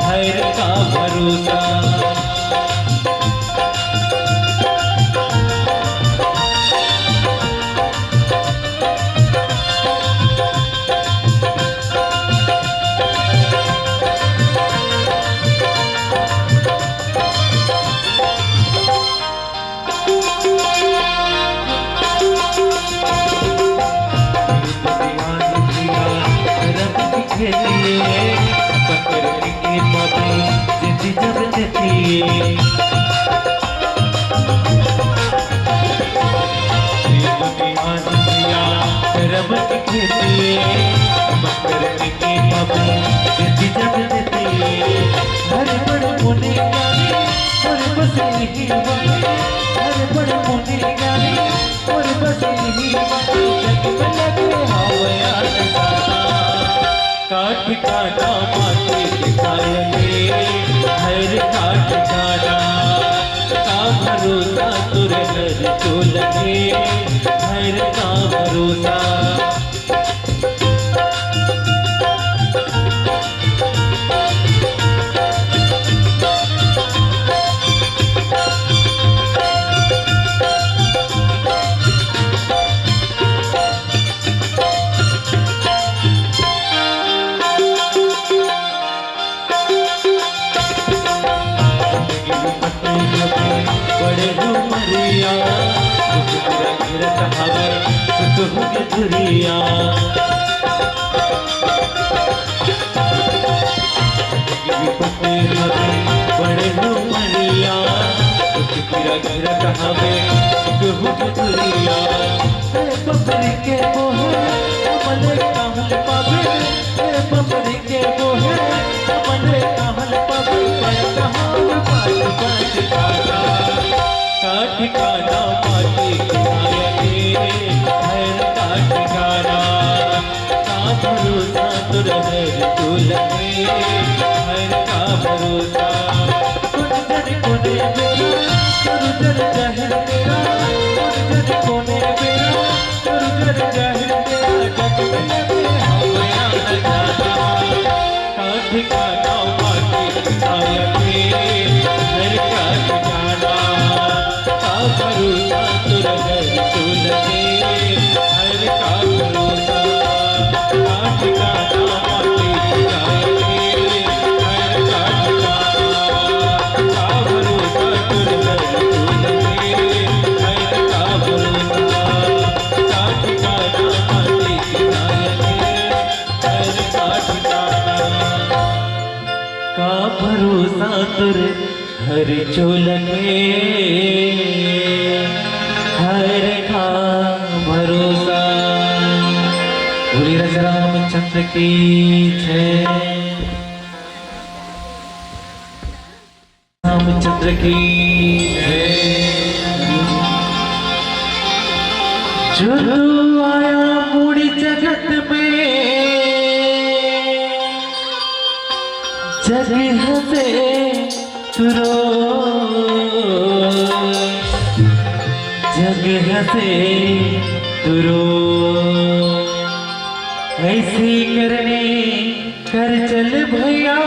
हर का भरोसा। का ठिकाना माटी के काया के, हर का ठिकाना का भरोसा तोर हर चोला के, हर का भरोसा। बड़े उमरिया, दुख पूरा गिरत हवे, सुत होगे दुरिया। विपत्ति हवे बड़े हो मनिया, सुत गिरा गिरा कहावे, सुत होगे दुरिया। ए बबरी के बोहे, मले कहल पावे, ए बबरी के बोहे, मले कहल पावे, पर कहाँ बात बात काटा। का ठिकाना माटी किनारे के, हर का ठिकाना। का भरोसा तोर हर चोला के, हर का भरोसा। कोन जन कोने बेरा, तोर जन जाहिर बेरा, कोन जन कोने बेरा, तोर जन जाहिर बेरा, जग में लगे हमरा न जाना। का ठिकाना माटी किनारे के, हर का ठिकाना। का भरोसा तोर हर चोला के, हर का भरोसा। का ठिकाना माटी किनारे के, हर का ठिकाना। का भरोसा तोर हर चोला के, हर का भरोसा। का ठिकाना माटी किनारे के, हर का ठिकाना। का भरोसा तोर हर चोला के, हर का भरोसा। बोलिए राजा रामचंद्र की जय। रामचंद्र की जय। जो तू आया मुड़ी जगत में, जग हंसे तू रो, जग हंसे तू रो। ऐसी करनी कर चल भैया,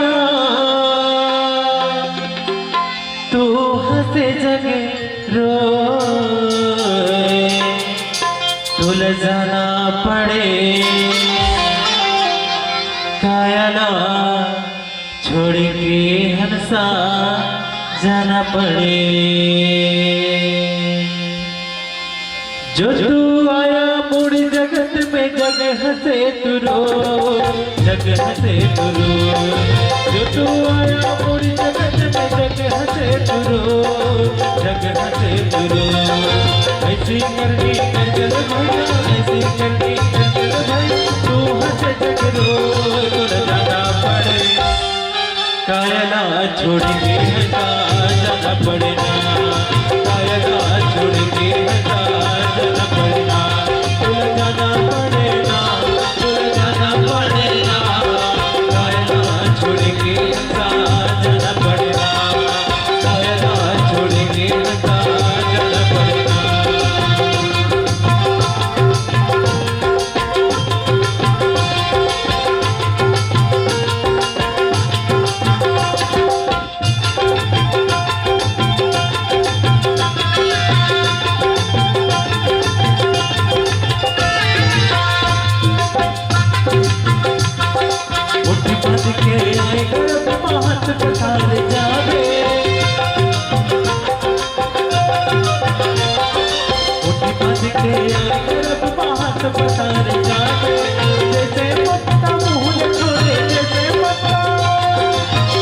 तू हंसे जग रोए, तोला जाना पड़े काया ला छोड़ के हंसा जाना पड़े। जो तू आया मुड़ जगत में, जग हंसे तू रो, जग हंसे तू रो। जो तू आया मुड़ जगत में, जग हंसे तू रो, जग हंसे तू रो। ऐसी करनी कर चल भैया, ऐसी करनी कर चल भैया, तू हंसे जग रो, तोर जाना पड़े। काया ला छोड़ के हंसा जाना पड़े ना, काया ला छोड़ के हंसा जाना पड़े ना, तोला जाना पड़े ना, तोला जाना पड़े ना। काया ला छोड़ के हंसा जाना पड़े ना, काया ला छोड़ के हंसा जाना पड़े ना। मुट्ठी बांध के आए गर्भ मा हाथ पसार जावे। मुट्ठी बांध के आए गर्भ मा हाथ पसार जावे। जैसे ममता मुँह न छोड़े, जैसे ममता,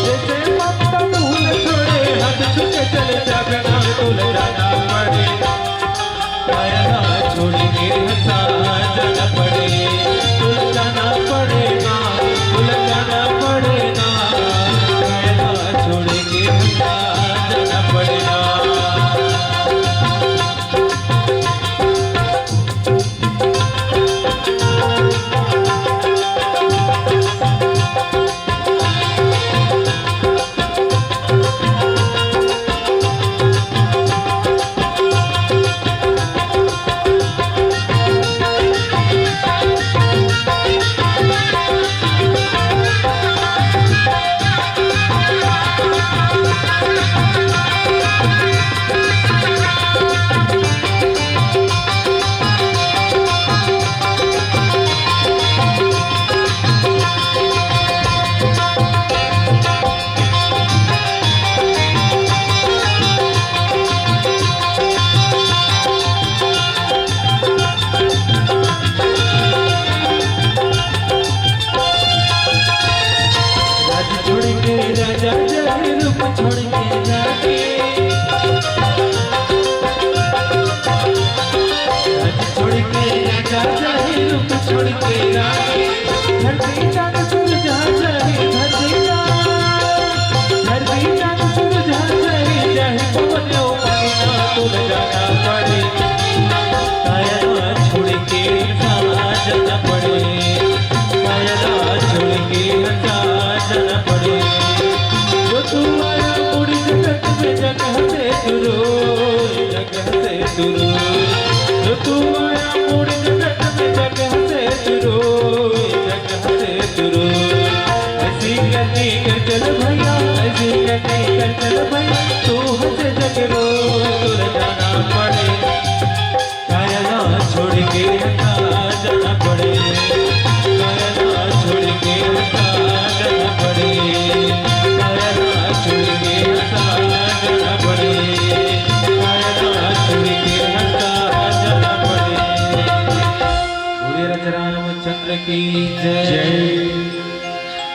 जैसे ममता मुँह न छोड़े, हाथ छू के चले जावे ना, तोला जाना पड़े। काया ला छोड़ के हंसा जाना पड़े, तोला जाना पड़े ना, तोला जाना पड़े ना। काया ला छोड़ के हंसा जाना पड़े ना। मुड़ जगत में जग हंसे तुरो, जग हंसे तुरो। ऐसी गति कर चल भैया, ऐसी गति कर चल भैया, तू हंसे जग रो, तुर जाना पड़े। कायला छोड़ के हटा जाना पड़े, कायला छोड़ के हटा जाना पड़े, कायला छोड़ के हटा जाना पड़े, कायला छोड़ के हटा जाना पड़े। बोलिए राजा रामचंद्र की जय। जय।